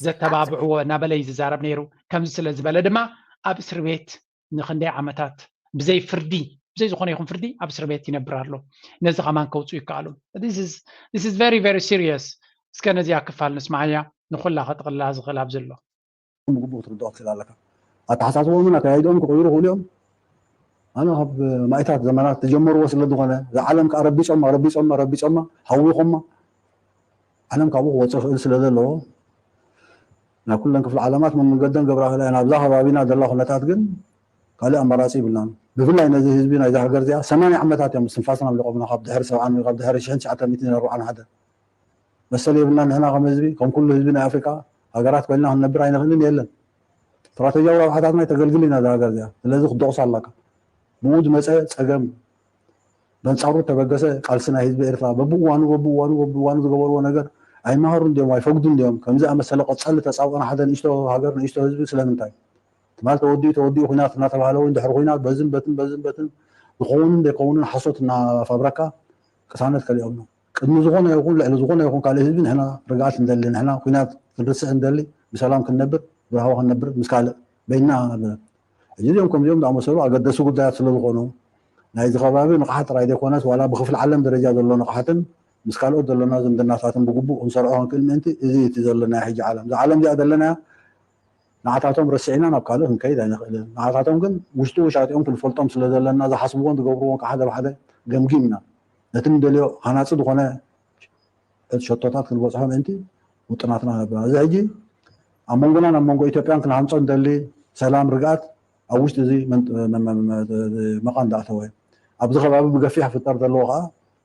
ዘተባብዕዎ እናበለ እዩ ዝዛረብ ነይሩ። ከምዚ ስለ ዝበለ ድማ ኣብ እስር ቤት ንክንደይ ዓመታት ብዘይ ፍርዲ ብዘይ ዝኾነ ይኹን ፍርዲ ኣብ እስር ቤት ይነብር ኣሎ። ነዚ ከማን ከውፅኡ ይከኣሉ። This is very very serious። እስከ ነዚኣ ክፋል ንስማዓያ ንኩላ ከጥቕልላ ዝኽእል ኣብ ዘሎ ብግቡእ ክትርድኦ ክትክእል ኣለካ። ኣተሓሳስቦምን ኣካያይድኦም ክቕይሩ ይኽእሉ እዮም። ኣነ ካብ ማእታት ዘመናት ተጀመርዎ ስለ ዝኾነ እዛ ዓለም ከዓ ረቢጾማ ረቢጾማ ረቢጾማ ሃዊኾማ ዓለም ካብኡ ክወፅእ ይኽእል ስለ ዘለዎ ናብ ኩለን ክፍለ ዓለማት መመንገደን ገብራ ክእላ እየን። ኣብዛ ከባቢና ዘላ ኩነታት ግን ካልእ ኣማራፂ ይብልናን። ብፍላይ ነዚ ህዝቢ ናይዛ ሃገር እዚኣ ሰማንያ ዓመታት እዮም ትንፋስና ኣምሊቖምና ካብ ድሕሪ ሰብዓን ካብ ድሕሪ ሽሕን ትሽዓተ ሚእትን ኣርባዓን ሓደ መሰል የብልናን። ንሕና ከም ህዝቢ ከም ኩሉ ህዝቢ ናይ ኣፍሪቃ ሃገራት ኮይንና ክንነብር ኣይንኽእልን የለን። ስትራተጂያዊ ረብሓታትና ተገልግል ኢና እዛ ሃገር እዚኣ። ስለዚ ክትደቑሳ ኣለካ። ብኡ ዝመፀ ፀገም በንፃሩ ተበገሰ ቃልሲ ናይ ህዝቢ ኤርትራ በብእዋኑ በብእዋኑ በብእዋኑ ዝገበርዎ ነገር ኣይመሃሩ እንዲዮም ኣይፈግዱ እንዲዮም ከምዚ ኣመሰለ ቀጸሊ ተጻብኦና ሓደ ንእሽቶ ሃገር ንእሽቶ ህዝቢ ስለምንታይ ትማል ተወዲኡ ተወዲኡ ኩናት እናተባህለ እውን ድሕሪ ኩናት በዝን በትን በዝን በትን ዝኸውንን ዘይከውንን ሓሶት እናፋብረካ ቅሳነት ከሊኦም ነው ቅድሚ ዝኾነ ይኹን ልዕሊ ዝኾነ ይኹን ካልእ ህዝቢ ንሕና ርግኣት እንደሊ ንሕና ኩናት ክንርስዕ እንደሊ ብሰላም ክንነብር ብራህዋ ክንነብር ምስ ካልእ በይና ነብረት ሕጂ እዚኦም ከምዚኦም ዝኣመሰሉ ኣገደሲ ጉዳያት ስለ ዝኾኑ ናይዚ ከባቢ ንቕሓት ጥራይ ዘይኮነስ ዋላ ብክፍሊ ዓለም ደረጃ ዘሎ ንቕሓትን ምስ ካልኦት ዘለና ዝምድናታትን ብግቡእ ክንሰርዖ ክንክእል ምእንቲ እዚ እቲ ዘለና ሕጂ ዓለም እዛ ዓለም እዚኣ ዘለና ንዓታቶም ረሲዕና ናብ ካልእ ክንከይድ ኣይንኽእልን ንዓታቶም ግን ውሽጡ ውሻጢኦም ክንፈልጦም ስለ ዘለና ዝሓስብዎን ዝገብርዎን ከዓ ሓደ ብሓደ ገምጊምና ነቲ ንደልዮ ሃናፂ ዝኾነ ሸቶታት ክንበፅሖ ምእንቲ ውጥናትና ነብና እዚ ሕጂ ኣብ መንጎናን ኣብ መንጎ ኢትዮጵያን ክንሃንፆ እንደሊ ሰላም ርግኣት ኣብ ውሽጢ እዚ መቓን ዳእተወ ኣብዚ ከባቢ ብገፊሕ ክፍጠር ዘለዎ ከዓ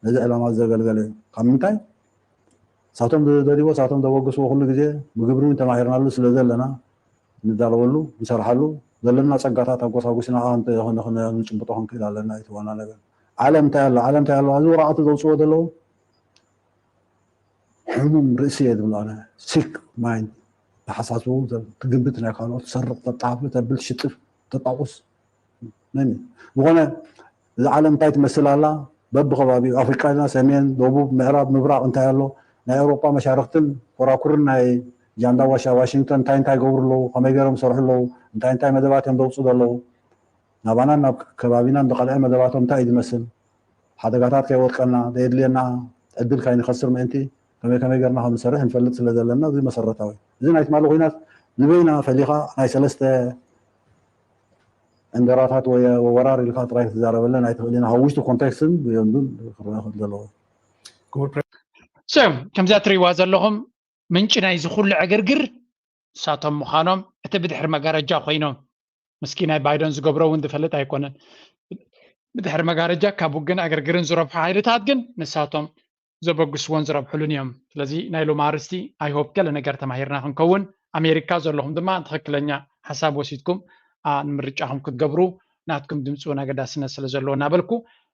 ነዚ ዕላማ ዘገልገለ እዩ ካብ ምንታይ ሳቶም ዝደልዎ ሳቶም ዘበግስዎ ኩሉ ግዜ ብግብሪ እውን ተማሂርናሉ ስለ ዘለና ንዳለወሉ ንሰርሓሉ ዘለና ፀጋታት ኣጎሳጉስና ንጭብጦ ክንክእል ኣለና እቲ ዋና ነገር ዓለም እንታይ ኣሎ ዓለም እንታይ ኣሎ እዚ ወረቃቱ ዘውፅዎ ዘለዉ ሕሙም ርእሲ እየ ዝብሎ ኣነ ሲክ ማይንድ ተሓሳስቡ ትግምት ናይ ካልኦት ትሰርቕ ተጣፍ ተብል ሽጥፍ ተጣቁስ ዝኾነ እዚ ዓለም እንታይ ትመስል ኣላ በብከባቢኡ ኣፍሪቃ ና ሰሜን ደቡብ ምዕራብ ምብራቅ እንታይ ኣሎ ናይ ኤውሮጳ መሻርክትን ኮራኩርን ናይ ጃንዳ ዋሻ ዋሽንግተን እንታይ እንታይ ገብሩ ኣለዉ ከመይ ገይሮም ሰርሑ ኣለዉ እንታይ እንታይ መደባት እዮም ዘውፅኡ ዘለዉ ናባናን ናብ ከባቢናን ዝቐልዐ መደባቶም እንታይ እዩ ዝመስል ሓደጋታት ከይወድቀና ዘየድልየና ዕድል ካይንኸስር ምእንቲ ከመይ ከመይ ገርና ከም ንሰርሕ ንፈልጥ ስለ ዘለና እዚ መሰረታዊ እዚ ናይ ትማሊ ኩናት ንበይና ፈሊኻ ናይ ሰለስተ ዕንደራታት ወይ ወራር ኢልካ ጥራይ ክትዛረበለን ኣይትኽእልን ካብ ውሽጢ ኮንቴክስትን ብዮንዱን ክረአ ክእል ዘለዎ ሶ ከምዚኣ ትሪእዋ ዘለኹም ምንጪ ናይዚ ኩሉ ዕግርግር ንሳቶም ምዃኖም እቲ ብድሕሪ መጋረጃ ኮይኖም ምስኪ ናይ ባይደን ዝገብሮ እውን ዝፈልጥ ኣይኮነን ብድሕሪ መጋረጃ ካብ ውግን ዕግርግርን ዝረብሑ ሓይልታት ግን ንሳቶም ዘበግስዎን ዝረብሕሉን እዮም ስለዚ ናይ ሎሚ ኣርስቲ ኣይሆፕ ገለ ነገር ተማሂርና ክንከውን ኣሜሪካ ዘለኹም ድማ ትኽክለኛ ሓሳብ ወሲድኩም ንምርጫኹም ክትገብሩ ናትኩም ድምፂ እውን ኣገዳስነት ስለ ዘለዎ እናበልኩ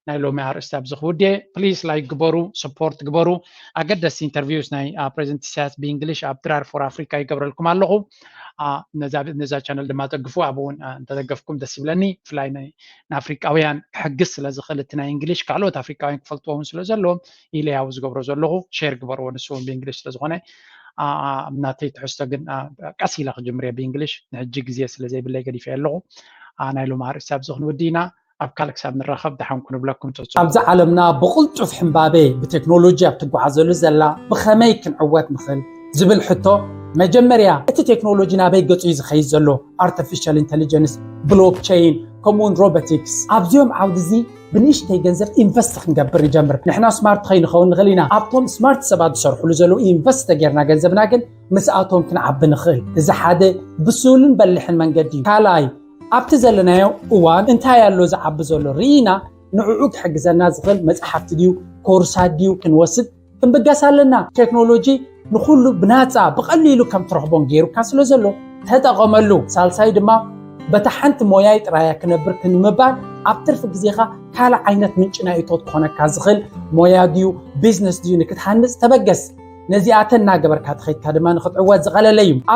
ናይ ሎሚ ኣርእስቲ ኣብዚ ክውድየ ፕሊስ ላይክ ግበሩ ሰፖርት ግበሩ ኣገደስቲ ኢንተርቪውስ ናይ ፕሬዚደንት ኢሳያስ ብእንግሊሽ ኣብ ድራር ፎር ኣፍሪካ ይገብረልኩም ኣለኹ ነዛ ቻነል ድማ ደግፉ ኣብ እውን እንተደገፍኩም ደስ ይብለኒ ብፍላይ ንኣፍሪቃውያን ክሕግዝ ስለ ዝኽእል እቲ ናይ እንግሊሽ ካልኦት ኣፍሪቃውያን ክፈልጥዎ እውን ስለ ዘለዎም ኢለ ያው ዝገብሮ ዘለኹ ሼር ግበርዎ ንሱ እውን ብእንግሊሽ ስለዝኾነ ናተይ ትሕዝቶ ግን ቀስ ኢለ ክጅምር እየ ብእንግሊሽ ንሕጂ ግዜ ስለ ዘይብለይ ገዲፈ ኣለኹ ናይ ሎም ኣርእስቲ ኣብዚ ክንውዲ ኢና ኣብ ካልእ ክሳብ ንራኸብ ደሓን ኩኑ ብለኩም ትሕጹ። ኣብዚ ዓለምና ብቕልጡፍ ሕምባቤ ብቴክኖሎጂ ኣብ ትጓዓዘሉ ዘላ ብኸመይ ክንዕወት ንኽእል ዝብል ሕቶ መጀመርያ እቲ ቴክኖሎጂ ናበይ ገጹ እዩ ዝኸይድ ዘሎ ኣርቲፊሻል ኢንተሊጀንስ ብሎክቸይን ከምኡውን ሮቦቲክስ ኣብዚኦም ዓውዲ እዚ ብንእሽተይ ገንዘብ ኢንቨስት ክንገብር ንጀምር ንሕና ስማርት ከይንኸውን ንኽእል ኢና ኣብቶም ስማርት ሰባት ዝሰርሕሉ ዘለዉ ኢንቨስት ተጌርና ገንዘብና ግን ምስኣቶም ክንዓቢ ንኽእል እዚ ሓደ ብሱልን በሊሕን መንገዲ እዩ ካልኣይ ኣብቲ ዘለናዮ እዋን እንታይ ኣሎ ዝዓቢ ዘሎ ርኢና ንዕኡ ክሕግዘና ዝኽእል መፅሓፍቲ ድዩ ኮርሳት ድዩ ክንወስድ ክንብገስ ኣለና ቴክኖሎጂ ንኩሉ ብናፃ ብቐሊሉ ከም ትረኽቦን ገይሩካ ስለ ዘሎ ተጠቐመሉ ሳልሳይ ድማ በታ ሓንቲ ሞያይ ጥራያ ክነብር ክንምባል ኣብ ትርፊ ግዜኻ ካልእ ዓይነት ምንጪ ናይ እቶት ክኾነካ ዝኽእል ሞያ ድዩ ቢዝነስ ድዩ ንክትሃንፅ ተበገስ ነዚኣተን እናገበርካ ተኸይድካ ድማ ንክትዕወት ዝቐለለ እዩ